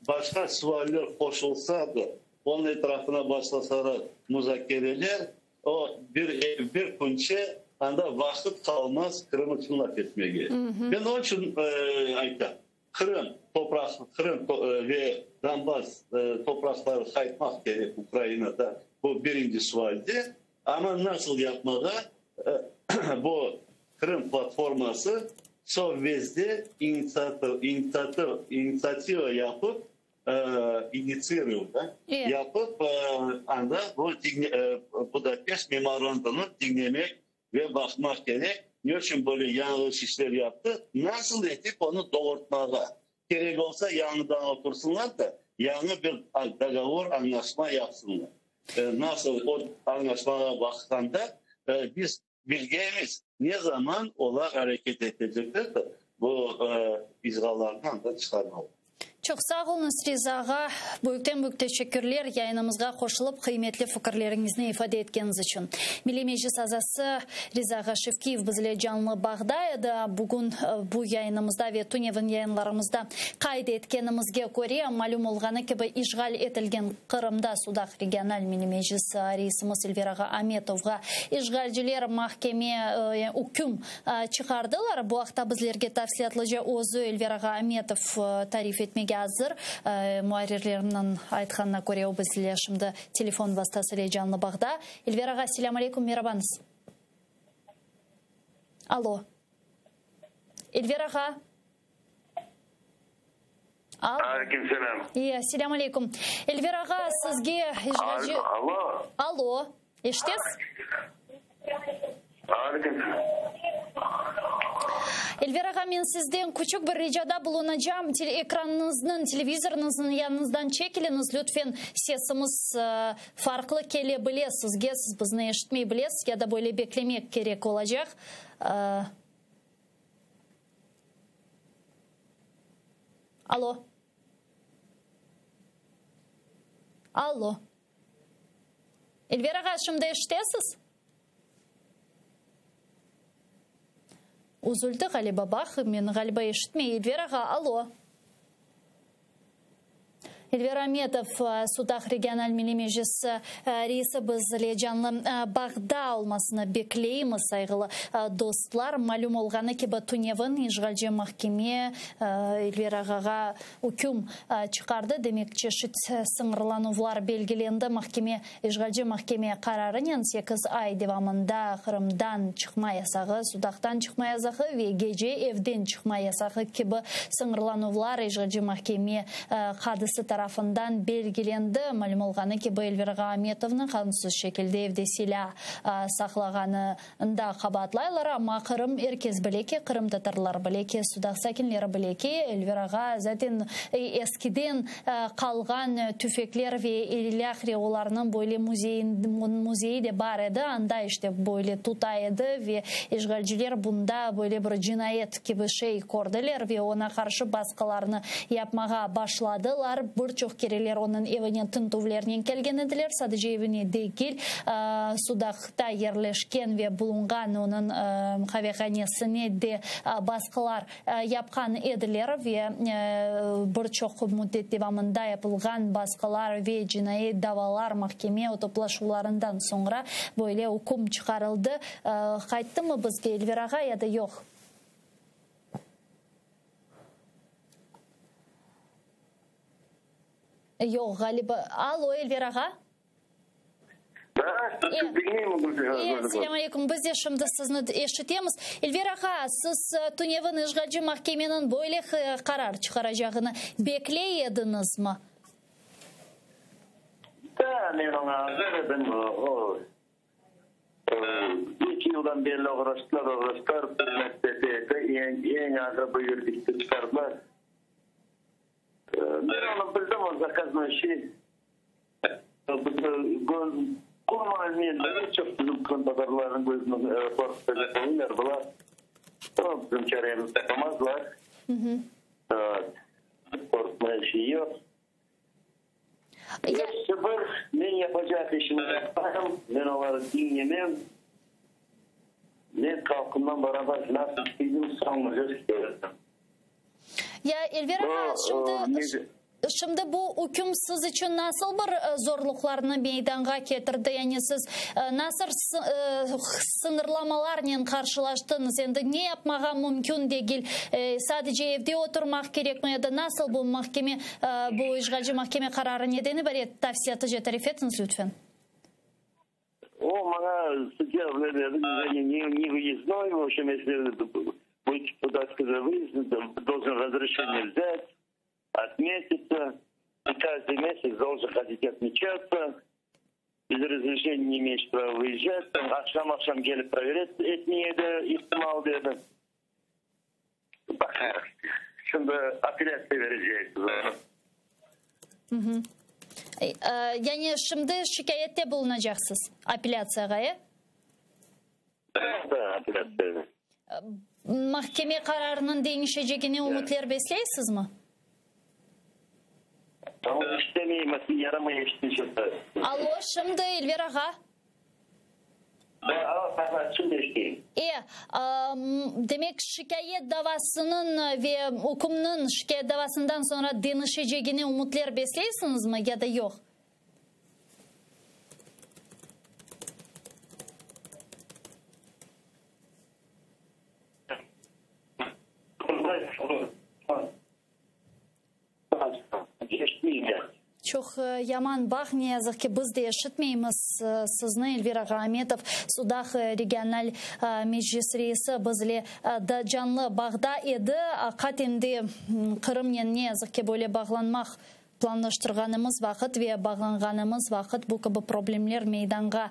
başqa sualler qoşulsa da, onıñ etrafına başlasalar muzakereler, o bir bir künçe anda vaqıt qalmaz Qırım içün laf etmege. Men onıñ içün aytam, Qırım topraq, Qırım ve Donbass topraqları qaytmaq kerek Ukrainada, bu birinci sualde. Amma nasıl yapmağa, bu Qırım platforması Sovbezde initsiativa yapıp. İnitsirovıy, da, yapıp, anda bu Budapeşt memorandumını diñlemek ve baqmaq kerek, ne içün böyle yañlış işler yaptı, nasıl etip onı doğurtmağa. Kerek olsa, yañıdan otursınlar da, yañı bir dogovor, añlaşma yapsınlar. Nasıl o añlaşmağa baqqanda, biz bilgemiz, ne zaman olar areket etecekler de, bu işğallarnı anda çıqarmalı. Çoq sağ oluñız, Riza ağa. Büyükten-büyük teşekkürler yayınımızğa qoşulıp, qıymetli fikirleriñizni ifade etkeniñiz içün. Milliy Meclis azası Riza ağa Şevkiyev bizle canlı bağda edi. Bugün bu yayınımızda ve tünevin yayınlarımızda qayd etkenimizge köre, malüm olğanı kibi, işğal etilgen Qırımda Sudaq regional Milliy Meclis reisimiz Elver ağa Ametovğa işğalciler mahkeme üküm Çıqardılar. Bu aqta bizlerge tafsilâtlıca özü Elver ağa Ametov tarif etmege azır. Muarrirlerimniñ aytqanına köre, o bizle şimdi telefon vastasıle canlı bağda. Elver ağa, selâm aleyküm, merabañız. Alo. Elver ağa. Alo. Aleyküm selâm. Selâm aleyküm. Elver ağa, sizge işğalci... Alo. Alo. Eşitesiz? Aleyküm selâm. Elver ağa, men sizden küçük bir ricada bulunacağım. Ekranıñıznıñ, televizorıñıznıñ yanıñızdan çekiliñiz, lütfen. Sesimiz farqlı kele bile sizge, siz bizni eşitmey bilesiz ya da böyle beklemek kerek olacaq. Alo. Allo. Elver ağa, şimdi eşitesiz? Üzüldi ğaliba, baq, meni ğaliba eşitmey. Elver ağa, alo. Elver Ametov, Sudaq regional milliy meclisi reisi bizle canlı bağda olmasını bekleymiz, sayğılı dostlar. Malüm olğanı kibi, tünevin işğalci mahkeme Elver ağağa üküm çıqardı, demek, çeşit sıñırlanuvlar belgilendi. Mahkeme, işğalci mahkeme qararınen sekiz ay devamında Qırımdan çıqma yasağı, Sudaqtan çıqma yasağı ve gece evden çıqma yasağı kibi sıñırlanuvlar işğalci mahkeme qadısı tarafından belgilendi. Malüm olğanı kibi, Elver ağa Ametovnı qanunsız şekilde evde silâ saqlağanı Nda qabaatlaylar, amma Qırım, er kes bile ki, qırımtatarlar bile ki, Sudaq sakinleri bile ki, Elver ağa zaten eskiden qalğan tüfekler ve ilâhre olarnıñ böyle müzeyi de bar edi, anda işte böyle tuta edi ve işğalciler bunda böyle bir cinayet kibi şey kördiler ve oña qarşı basqılarnı yapmağa başladılar. Bir çoq kereler onıñ evine tintüvlernen kelgen ediler, sadece evine degil, Sudaq. Ta yerleşken ve bulunğan onıñ qavehanesine de basqılar yapqan ediler ve bir çoq müddet devamında yapılğan basqılar ve cinaiy davalar mahkeme toplaşuvlarından soñra böyle üküm çıqarıldı. Qayttımı bizge Elver ağa ya da yoq? Yoq, ğaliba. Alo, Elver ağa? Selâm aleyküm, biz de şimdi sizni eşitemiz. Elver ağa, siz tünevin işğalci mahkemeniñ böyle qarar çıqaracağını bekley ediñizmi? Da, men oña azır edim. O, üç yıldan berli oğraştılar, oğraştılar, bir müddeti eñ ağır bu verdikti çıqardılar. Men onı bildim, o zakaznoy şey. Men çoq bizim qırımtatarlarnıñ közüni qorqutacaq olurlar bular. O, bizim çaremizni tapamazlar. Qorqmaya şey yoq. Episi bir, men yapacaq işimni yaparım, men olarnı diñlemem. Men halqımdan beraber nasıl isteydim, soñuca isterim. Ya, Elver ağa, şimdi, şimdi bu üküm siz içün nasıl bir zorluqlarnı meydanğa ketirdi? Yani siz nasıl sıñırlamalarnen qarşılaştıñız? Endi ne yapmağa mümkün degil? Sadece evde oturmaq kerekmi ya da nasıl bu mahkeme, bu işğalci mahkeme qararı neden ibaret? Tafsilâtlıca tarif etiñiz, lütfen. O maña sudya berdi, ne выездной, в общем, если будет, так сказать, выезд, должен разрешение взять, отметиться. Каждый месяц должен ходить отмечаться. Без разрешения не имеешь права выезжать. Aqşam-aqşam kelip проверять etmeye ihtimal dedi. Baqarıq. Şimdi apellâtsiya berecekmiz onı. Yani şimdi şikâyette bulunacaqsız apellâtsiyağa, e? Da, da, apellâtsiya. Mahkeme qararınıñ deñişecegine ümütler besleysizmi? Allo, şimdi İlver ağa. E, demek, şikâyet davasınıñ ve ükümniñ şikâyet davasından soñra deñişecegine ümütler besleysiñizmi ya da yoq? Çoq yaman bağ, ne yazıq ki, biz de eşitmeymiz sizni, Elvir ağa Ametov, Sudaq regional meclis reisi biz ile da canlı bağda edi. Aqaten de Qırımnen ne yazıq ki, böyle bağlanmaq Planlaştırğanımız vaqıt ve bağlanğanımız vaqıt bu kibi problemler meydanğa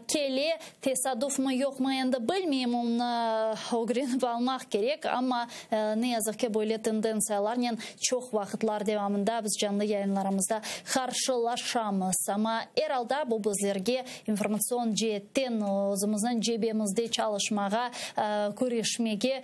kele. Tesadufmı, yoqmı endi bilmeyim, onı ögrenip almaq kerek, amma ne yazıq ki, böyle tendentsiyalarnen çoq vaqıtlar devamında biz canlı yayınlarımızda qarşılaşamız. Amma er alda bu bizlerge informatsion ceetten özümizniñ cebemizde çalışmağa, küreşmege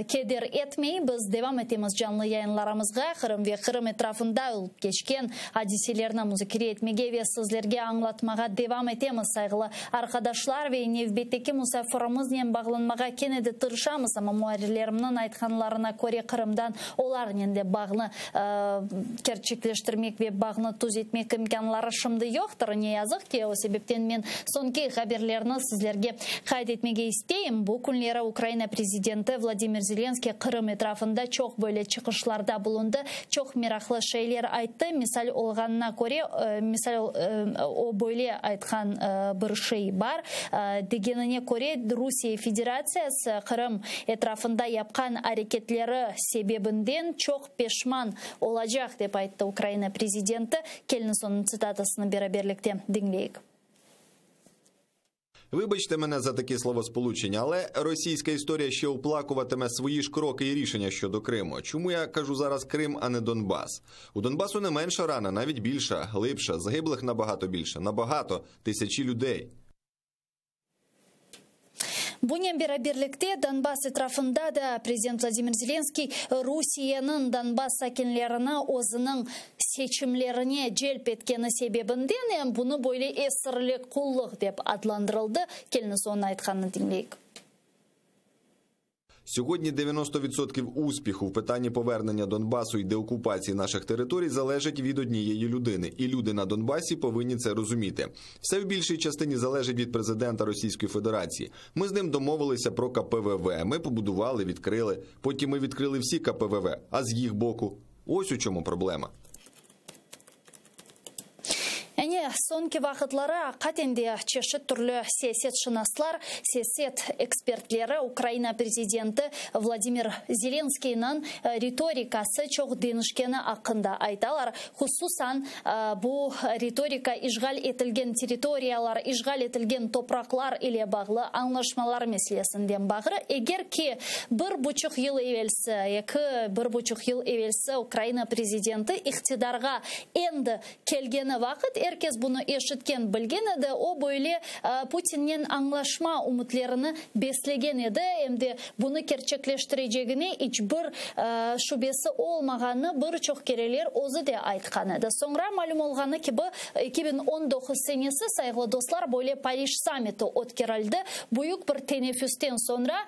Keder etmey, biz devam etemiz canlı yayınlarımızğa, Qırım ve Qırım etrafında olıp keçken adiselerni muzakere etmege ve sizlerge añlatmağa devam etemiz, sayğılı arqadaşlar, ve nevbetteki musafirimiznen bağlanmağa kene de tırışamız, amma muarrirlerimniñ aytqanlarına köre Qırımdan olarnen de bağnı kerçekleştirmek ve bağnı tüzetmek imkânları şimdi yoqtır, ne yazıq ki, o sebepten men soñki haberlerni sizlerge qayd etmege isteyim. Bu künleri Ukraina prezidenti Vladimir Zelenskiy Qırım etrafında çoq böyle çıqışlarda bulundı, çoq meraqlı şeyler ayttı. Misal olğanına köre, misal, o böyle aytqan bir şey bar, degenine köre, Rusiye Federatsiyası Qırım etrafında yapqan areketleri sebebinden çoq peşman olacaq, dep ayttı Ukraina prezidenti. Keliñiz onıñ tsitatasını beraberlikte diñleyik. Вибачте мене за такі словосполучення, але російська історія ще оплакуватиме свої ж кроки і рішення щодо Криму. Чому я кажу зараз Крим, а не Донбас? У Донбасу не менша рана, навіть більша, глибша, загиблих набагато більше, набагато, тисячі людей. Bunen beraberlikte Donbass etrafında da prezident Vladimir Zelenskiy Rusiyeniñ Donbass sakinlerini özüniñ seçimlerine celp etkeni sebebinden em bunı böyle esirlik, qullıq dep adlandırıldı. Keliñiz onıñ aytqanını diñleyik. Сьогодні 90 відсотків успіху в питанні повернення Донбасу і деокупації наших територій залежить від однієї людини. І люди на Донбасі повинні це розуміти. Все в більшій частині залежить від президента Російської Федерації. Ми з ним домовилися про КПВВ. Ми побудували, відкрили. Потім ми відкрили всі КПВВ. А з їх боку? Ось у чому проблема. Ene, soñki vaqıtları aqaten de çeşit türlü siyasetşınaslar, siyaset ekspertleri Ukraina prezidenti Vladimir Zelenskıynıñ ritorikası çoq deñişkeni aqqında aytalar. Hususan, bu ritorika işğal etilgen territoriyalar, işğal etilgen topraqlar ile bağlı añlaşmalar meselesinden bağrı. Eger ki, bir buçuq yıl evelsi, eki, bir buçuq yıl evelsi Ukraina prezidenti iqtidarğa endi Kelgeni vaqıt er kes bunı eşitken, bilgen edi, o böyle Putinnen añlaşma ümütlerini beslegen edi, em de bunı kerçekleştirecegine iç bir şübesi olmağanını bir çoq kereler özü de aytqan edi. Soñra malüm olğanı kibi, 2019 senesi, sayğılı dostlar, böyle Parij sammiti ötkerildi. Büyük bir teneffüsten soñra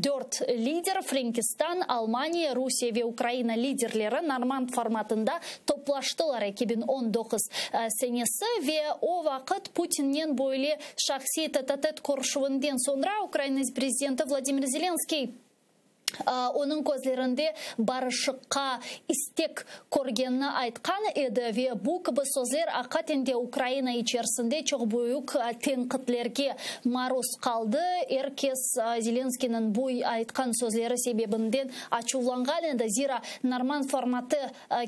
dört lider, Frenkistan, Almaniya, Rusiye ve Ukraina liderleri normand formatında toplaştılar 2019 senesi ve o vaqıt Putinnen böyle şahsiy tet-a-tet körüşüvinden soñra Ukraina prezidenti Vladimir Zelenskiy. Onıñ közlerinde barışıqqa istek körgenini aytqan edi ve bu kibi sözler aqiqaten de Ukraina içerisinde çoq büyük tenqitlerge maruz qaldı. Er kes Zelenskıynıñ bu aytqan sözleri sebebinden açuvlanğan edi, zira Normand formatı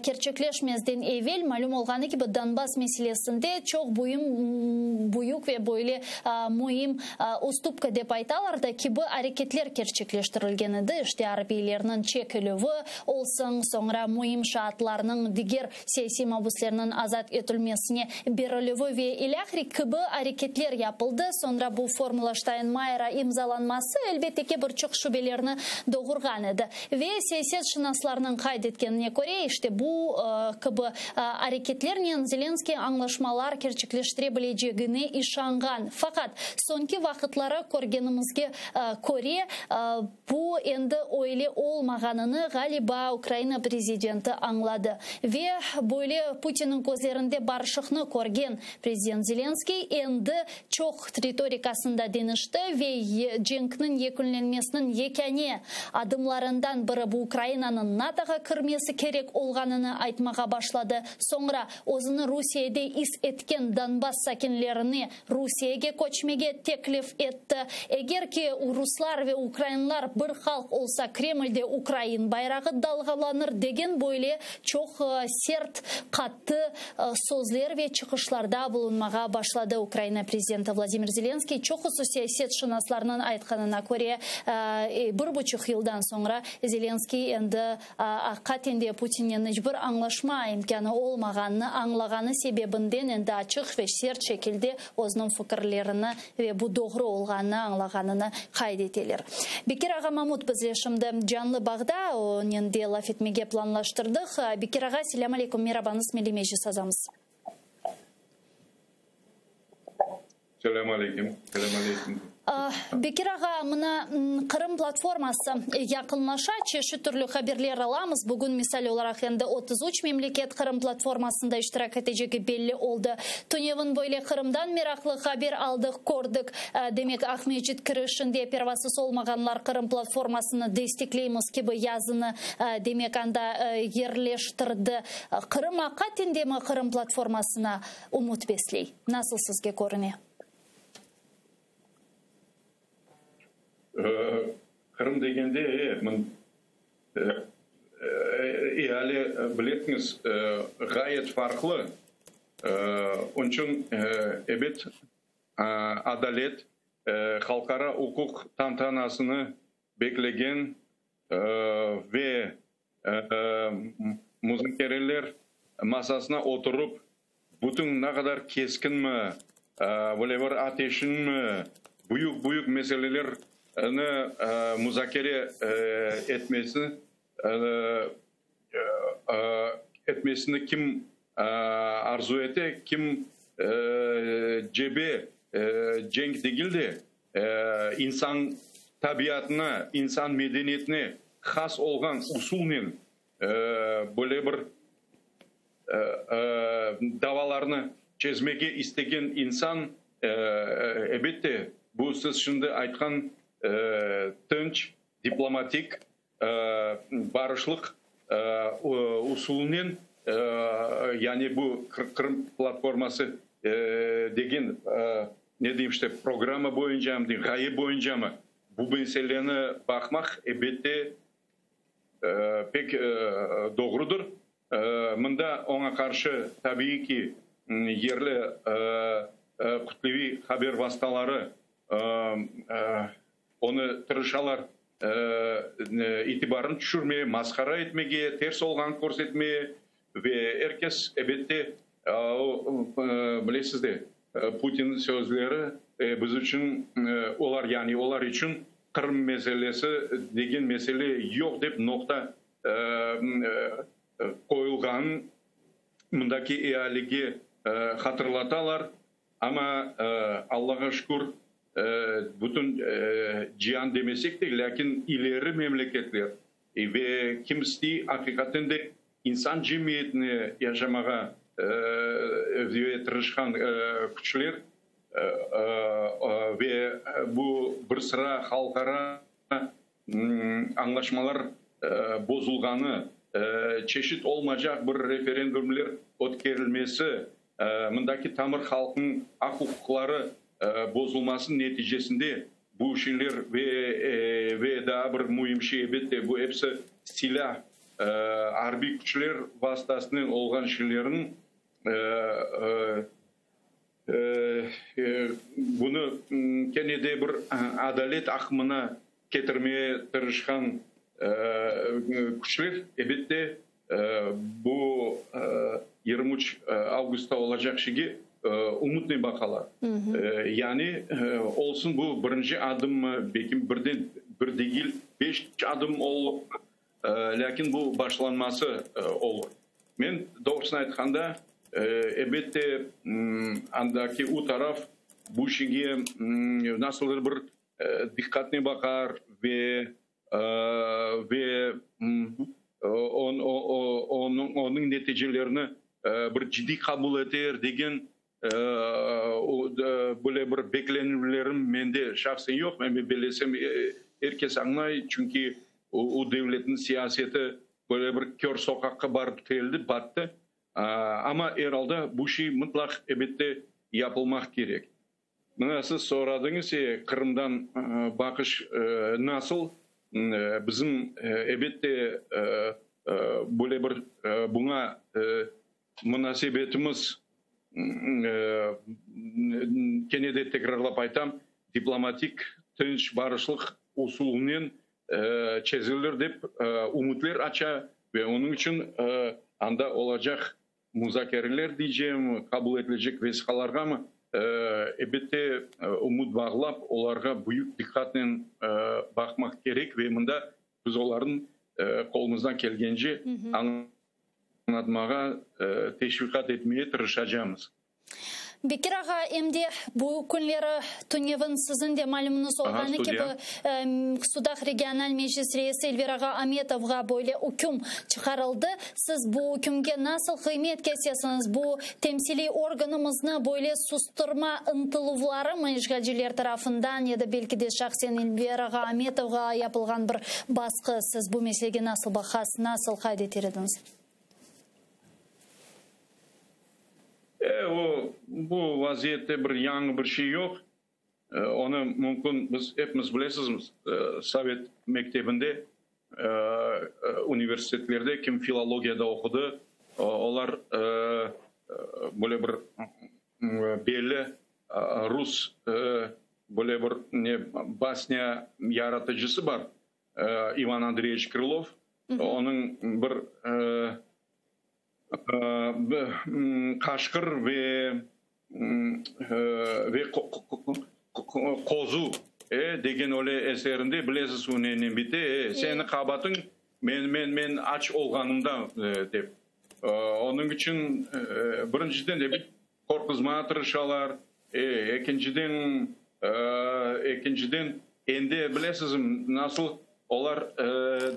kerçekleşmezden evel, malüm olğanı kibi, Donbass meselesinde çoq büyük ve böyle müim ustupka dep aytalar da, kibi areketler kerçekleştirilgen edi, işte arbiylerniñ çekilüvi olsun, soñra müim şaatlarnıñ, diger siyasiy mabüslerniñ azat etilmesine berilüvi ve ilâhre kibi areketler yapıldı. Soñra bu formula Ştaynmayera imzalanması, elbette ki, bir çoq şübelerni doğurğan edi. Ve siyasetşınaslarnıñ qayd etkenine köre, işte bu kibi areketlernen Zelenskıy añlaşmalar kerçekleştire bilecegine işanğan. Faqat, soñki vaqıtları körgenimizge köre, bu endi öyle olmağanını, ğaliba, Ukraina prezidenti añladı. Ve böyle Putinniñ közlerinde barışıqnı körgen prezident Zelenskıy endi çoq ritorikasında deñişti ve cenkniñ yekünlenmesiniñ yekâne adımlarından biri bu Ukrainanıñ NATOğa kirmesi kerek olğanını aytmağa başladı. Soñra özüni Rusiyede is etken Donbass sakinlerine Rusiyege köçmege teklif etti. Eger ki ruslar ve ukrainlar bir halq olsa, Kremlde ukrain bayrağı dalğalanır degen böyle çoq sert, qattı sözler ve çıqışlarda bulunmağa başladı Ukraina prezidenti Vladimir Zelenskiy. Çoqusı siyasetşınaslarnıñ aytqanına köre, bir buçuq yıldan soñra Zelenskiy endi aqiqaten de Putinnen iç bir añlaşma imkânı olmağanını añlağanı sebebinden endi açıq ve sert şekilde özüniñ fikirlerini ve bu doğru olğanını añlağanını qayd eteler. Bekir ağa Mamut bizle şimdi canlı bağda, onen de laf etmege planlaştırdıq. Bekir ağa, selâm aleyküm, merabañız, Milliy Meclis azamız. Selâm aleyküm, selâm aleyküm. Bekir ağa, mına Qırım platforması yaqınlaşa, çeşit türlü haberler alamız. Bugün, misal olaraq, endi 33 memleket Qırım platformasında iştirak etecegi belli oldı. Tünevin böyle Qırımdan meraqlı haber aldıq, kördik. Demek, Aqmescit kirişinde pervasız olmağanlar Qırım platformasını destekleymiz kibi yazını, demek, anda yerleştirdi. Qırım aqiqaten demi Qırım platformasına ümüt besley? Nasıl sizge körüne? Qırım degende, eali, bilesiñiz, ğayet farqlı. Onıñ içün, ebet, adalet, halqara uquq tantanasını beklegen ve muzakereler masasına oturıp, bütün ne qadar keskinmi, böyle bir ateşinmi, büyük-büyük meselelerni muzakere etmesini etmesini kim arzu ete, kim cebe, cenk degil de, insan tabiatına, insan medeniyetine has olğan usulnen böyle bir davalarnı çezmege istegen insan, elbette, bu siz şimdi aytqan tınç, diplomatik, barışlıq usulınen, yani bu Qırım platforması degen, ne deyim işte, programma boyuncamı deyim, ğaye boyuncamı, bu meseleni baqmaq, elbette, pek doğrudır. Mında oña qarşı, tabiiy ki, yerli kütleviy haber vastaları Onı tırışalar itibarını tüşürmeye, masqara etmege, ters olğanı körsetmeye ve er kes, ebette, bilesiz de, Putinniñ sözleri biz içün, olar, yani olar içün Qırım meselesi degen mesele yoq dep noqta qoyulğanın mındaki ealige hatırlatalar. Amma, Allağa şükür, bütün cian demesek de, lâkin ileri memleketler ve kim istey, aqiqaten de insan cemiyetine yaşamağa ve tırışqan küçler ve bu bir sıra halqara. añlaşmalar bozulğanı, çeşit olmacaq bir referendumler ötkerilmesi, mındaki tamır halqnıñ aq-uquqları bozulması neticesinde bu şeyler ve daa bir müim şey, elbette, bu episi silâ, arbiy küçler vastasınen olğan şeylerniñ Bunı kene de bir adalet aqımına ketirmege tırışqan küçler, elbette, bu 23 avgustta olacaq şeyge ümütnen baqalar. Yani, olsun bu birinci adımmı, belki birden bir degil, beş adım olur, Lâkin bu başlanması olur. Men, doğrusını aytqanda, elbette, andaki u taraf bu şeyge nasıldır bir diqqatnen baqar ve ve onıñ neticelerini bir ciddiy qabul eter degen böyle bir beklenüvlerim mende şahsen yoq. Men bellesem, er kes añlay, çünki o devletniñ siyaseti böyle bir kör soqaqqa barıp tireldi, battı. Amma er alda bu şey mıtlaq, elbette, yapılmaq kerek. Mına siz soradıñız, Qırımdan baqış nasıl? Bizim, elbette, böyle bir buña Munasebetimiz, kene de tekrarlap aytam, diplomatik, tınç, barışlıq usulınen çezilir dep ümütler aça ve onıñ içün anda olacaq muzakereler deycem, qabul etilecek vesiqalarğamı, elbette, ümüt bağlap, olarğa büyük diqqatnen baqmaq kerek ve mında biz olarnıñ qolumızdan kelgence añlatmağa, teşviqat etmege tırışacamız. Bekir ağa, em de bu künleri tünevin siziñ de malümıñız olğanı kibi, Sudaq regional meclis reisi Elver ağa Ametovğa böyle üküm çıqarıldı. Siz bu ükümge nasıl qıymet kesesiñiz? Bu temsiliy organımıznı böyle sustırma ıntıluvlarımı işğalciler tarafından ya da belki de şahsen Elver ağa Ametovğa yapılğan bir basqı? Siz bu meselege nasıl baqasız, nasıl qayd eter ediñiz? E, o, bu vaziyette bir yañı bir şey yoq. Onı mümkün biz epimiz bilesizmiz, sovet mektebinde, universitetlerde kim filologiyada oqudı, olar böyle bir belli rus böyle bir ne basnya yaratıcısı bar, İvan Andreyeviç Krılov, onıñ bir qaşqır ve ve qozu degen öyle eserinde bilesiz o nenen bite, seni qabatıñ men men men aç olğanımda dep. Onıñ içün birinciden de qorquzmağa tırışalar, ekinciden ekinciden endi bilesizmi nasıl olar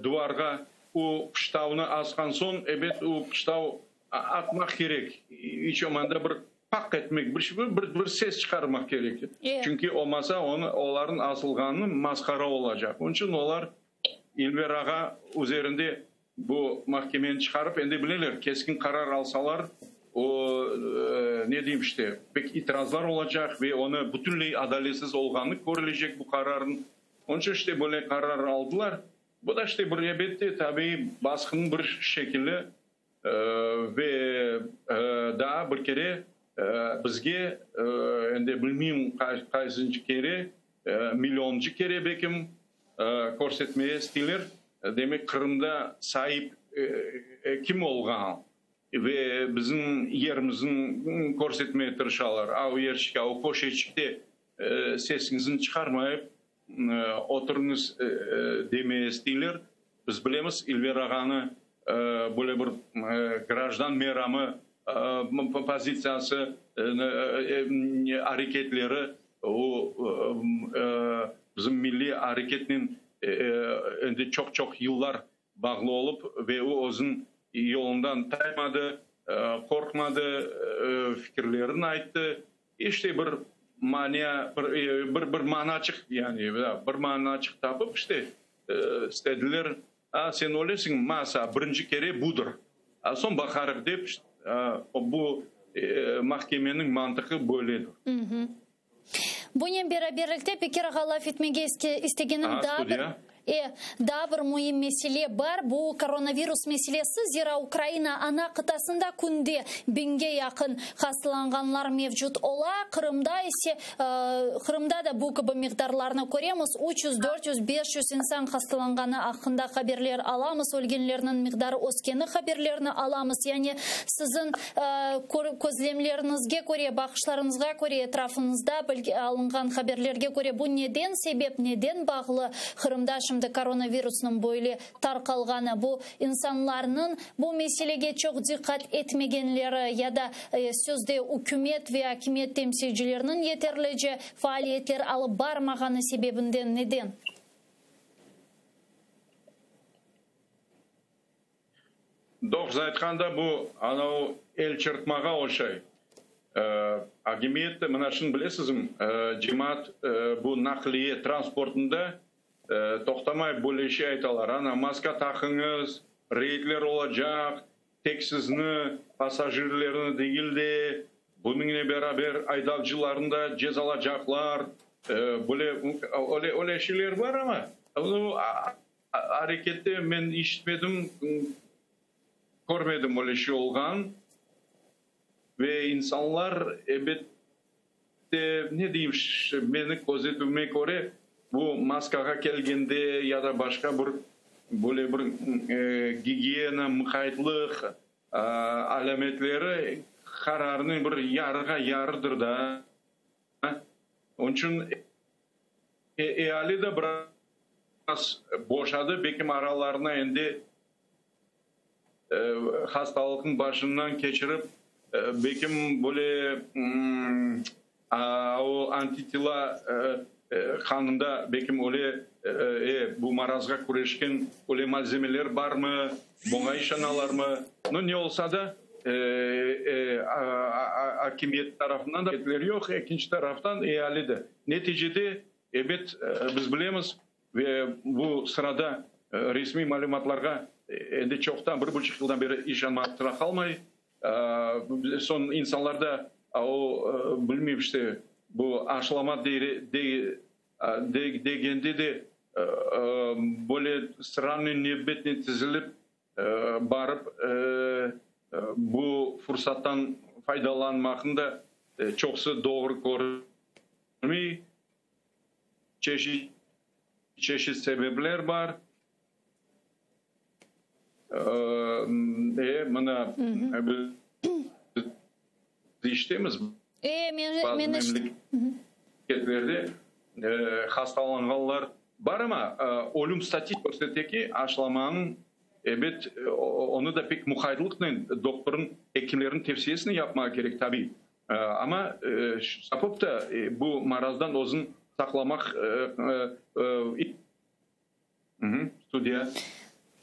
duvarğa o pıştavnı asqan soñ, ebet o pıştav atmaq kerek, iç olmağanda bir paq etmek, bir şey, bir bir ses çıqarmaq kerek. Çünki olmasa onı olarnıñ asılğanı masqara olacaq. Onıñ içün olar İlver ağa üzerinde bu mahkemeni çıqarıp, endi bileler, keskin qarar alsalar, o, ne deyim işte, pek itirazlar olacaq ve onı bütünley adaletsiz olğanı körülecek bu qararnıñ. Onıñ içün işte böyle qarar aldılar. Bu da işte bir, elbette, tabiiy basqınıñ bir şekili ve daa bir kere bizge, endi bilmeyim qaysıncı kere, millioncı kere belkim, körsetmege isteyler, demek, Qırımda saip kim olğan ve bizim yerimizni körsetmege tırışalar. A o yerçikte, a o köşeçikte sesiñizni çıqarmayıp oturıñız demeye isteyler. Biz bilemiz, İlver ağanı böyle bir grajdan meramı pozitsiyası, areketleri o bizim milliy areketnen endi çoq-çoq yıllar bağlı olıp ve o özüniñ yolundan taymadı, qorqmadı, fikirlerini ayttı. İşte bir mania, bir bir manaçıq yani, bir manaçıq tapıp işte. istediler, a, sen ölesiñ, masa, birinci kere budır, a soñ baqarıq dep, bu mahkemeniñ mantıqı böyledir. Bunen beraberlikte, Bekir ağa, laf etmege istegenim daa bir, e, daa bir müim mesele bar, bu koronavirus meselesi, zira Ukraina ana qıtasında künde biñge yaqın hastalanğanlar mevcut ola, Qırımda ise, Qırımda da bu kibi miqdarlarnı köremiz, 300, 400, 500 insan hastalanğanı aqqında haberler alamız, ölgenlerniñ miqdarı öskeni haberlerini alamız. Yani siziñ Közlemleriñizge köre, baqışlarıñızğa köre, etrafıñızda alınğan haberlerge köre, bu neden sebep, neden bağlı Qırımda şimdi koronavirusnıñ böyle tarqalğanı? Bu insanlarnıñ bu meselege çoq diqqat etmegenleri ya da sözde ükümet ve akimiyet temsilcileriniñ yeterlice faaliyetler alıp barmağanı sebebinden neden? Doğrusı aytqanda, bu anavı el çırpmağa oşay. Akimiyet de, mına şunı bilesizmi, cemaat bu naqliye transportında toqtamay böyle şey aytalar, ana, maska taqıñız, reydler olacaq, tek sizni, passajirlerni degil de, bunıñle beraber aydavcılarnı da cezalacaqlar, böyle öyle şeyler bar amma, Arekette men işitmedim, körmedim öyle şey olğan. Ve insanlar, ebet de, ne deyim, meni közetüvime köre, bu maskağa kelgende ya da başqa bir böyle bir gigiyena, mıqaytlıq alâmetleri qararnıñ bir yarığa yarıdır da. Onıñ içün eali de biraz boşadı, belkim aralarına endi hastalıqnıñ başından keçirip, belkim böyle o antitela qanında, belkim öyle bu marazğa küreşken öyle malzemeler barmı, buña işanalarmı? No, ne olsa da, akimiyet tarafından da yoq, ekinci taraftan eali de. Neticede, ebet, biz bilemiz ve bu sırada resmiy malümatlarğa endi çoqtan, bir buçuq yıldan beri işanmağa sıra qalmay. Soñ insanlarda o, bilmeyim işte, bu aşılama degende de böyle sıranen, nevbetnen tizilip, Barıp, bu fursattan faydalanmaqnı da çoqusı doğru körmey. Çeşit çeşit sebepler bar. E, mına, biz işitemiz, bazı memleketlerde hastalanğanlar Bar amma, ölüm statistikası körsete ki, aşılamanıñ, ebet, onı da pek muqaytlıqnen, doktornıñ, ekimlerniñ tevsiyesinen yapmağa kerek, tabiy. Amma tapıp da bu marazdan özüni saqlamaq, Studiya.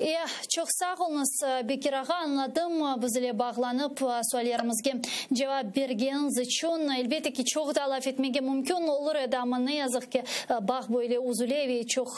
E, çoq sağ oluñız, Bekir ağa, añladım, biz ile bağlanıp, suallerimizge cevap bergeniñiz içün. Elbette ki, çoq da laf etmege mümkün olur edi, amma ne yazıq ki, bağ böyle üzüle ve çoq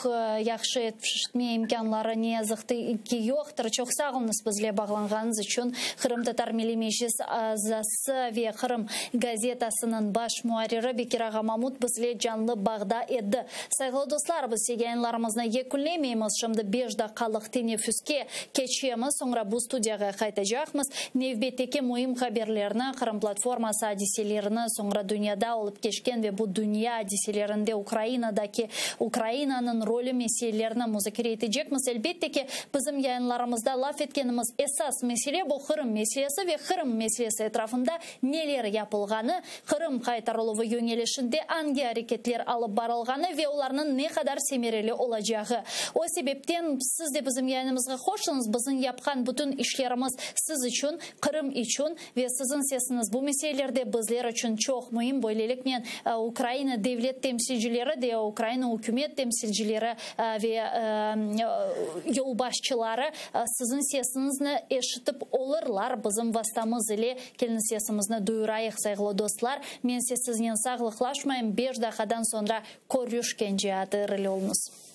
yahşı eşitme imkânları ne yazıq ki yoqtır. Çoq sağ oluñız biz ile bağlanğanıñız içün. Qırımtatar Milliy Meclis azası ve Qırım gazetasınıñ baş muarriri Bekir ağa Mamut biz ile canlı bağda edi. Sayğılı dostlar, biz yayınlarımıznı yekünlemeymiz, şimdi beş daqqalıq teneffüske keçemiz, soñra bu studiyağa qaytacaqmız. Nevbetteki müim haberlerni, Qırım platforması adiselerini, soñra dünyada olıp keçken ve bu dünya adiselerinde Ukrainadaki Ukrainanıñ rolü meselelerini muzakere etecekmiz. Elbette ki, bizim yayınlarımızda laf etkenimiz esas mesele bu Qırım meselesi ve Qırım meselesi etrafında neler yapılğanı, Qırım qaytarıluvı yöñelişinde angi areketler alıp barılğanı ve olarnıñ ne qadar semereli olacağı. O sebepten siz de bizim yayınımızğa qoşulıñız, bizim yapqan bütün işlerimiz siz içün, Qırım içün ve siziñ sesiñiz bu meselelerde bizler içün çoq müim. Böyleliknen, Ukraina devlet temsilcileri de, Ukraina ükümet temsilcileri ve yolbaşçıları siziñ sesiñizni eşitip olurlar bizim vastamız ile. Keliñ sesimizni duyurayıq, sayğılı dostlar. Men ise siznen sağlıqlaşmayım, beş daqqadan soñra körüşkence, ATR ile oluñız.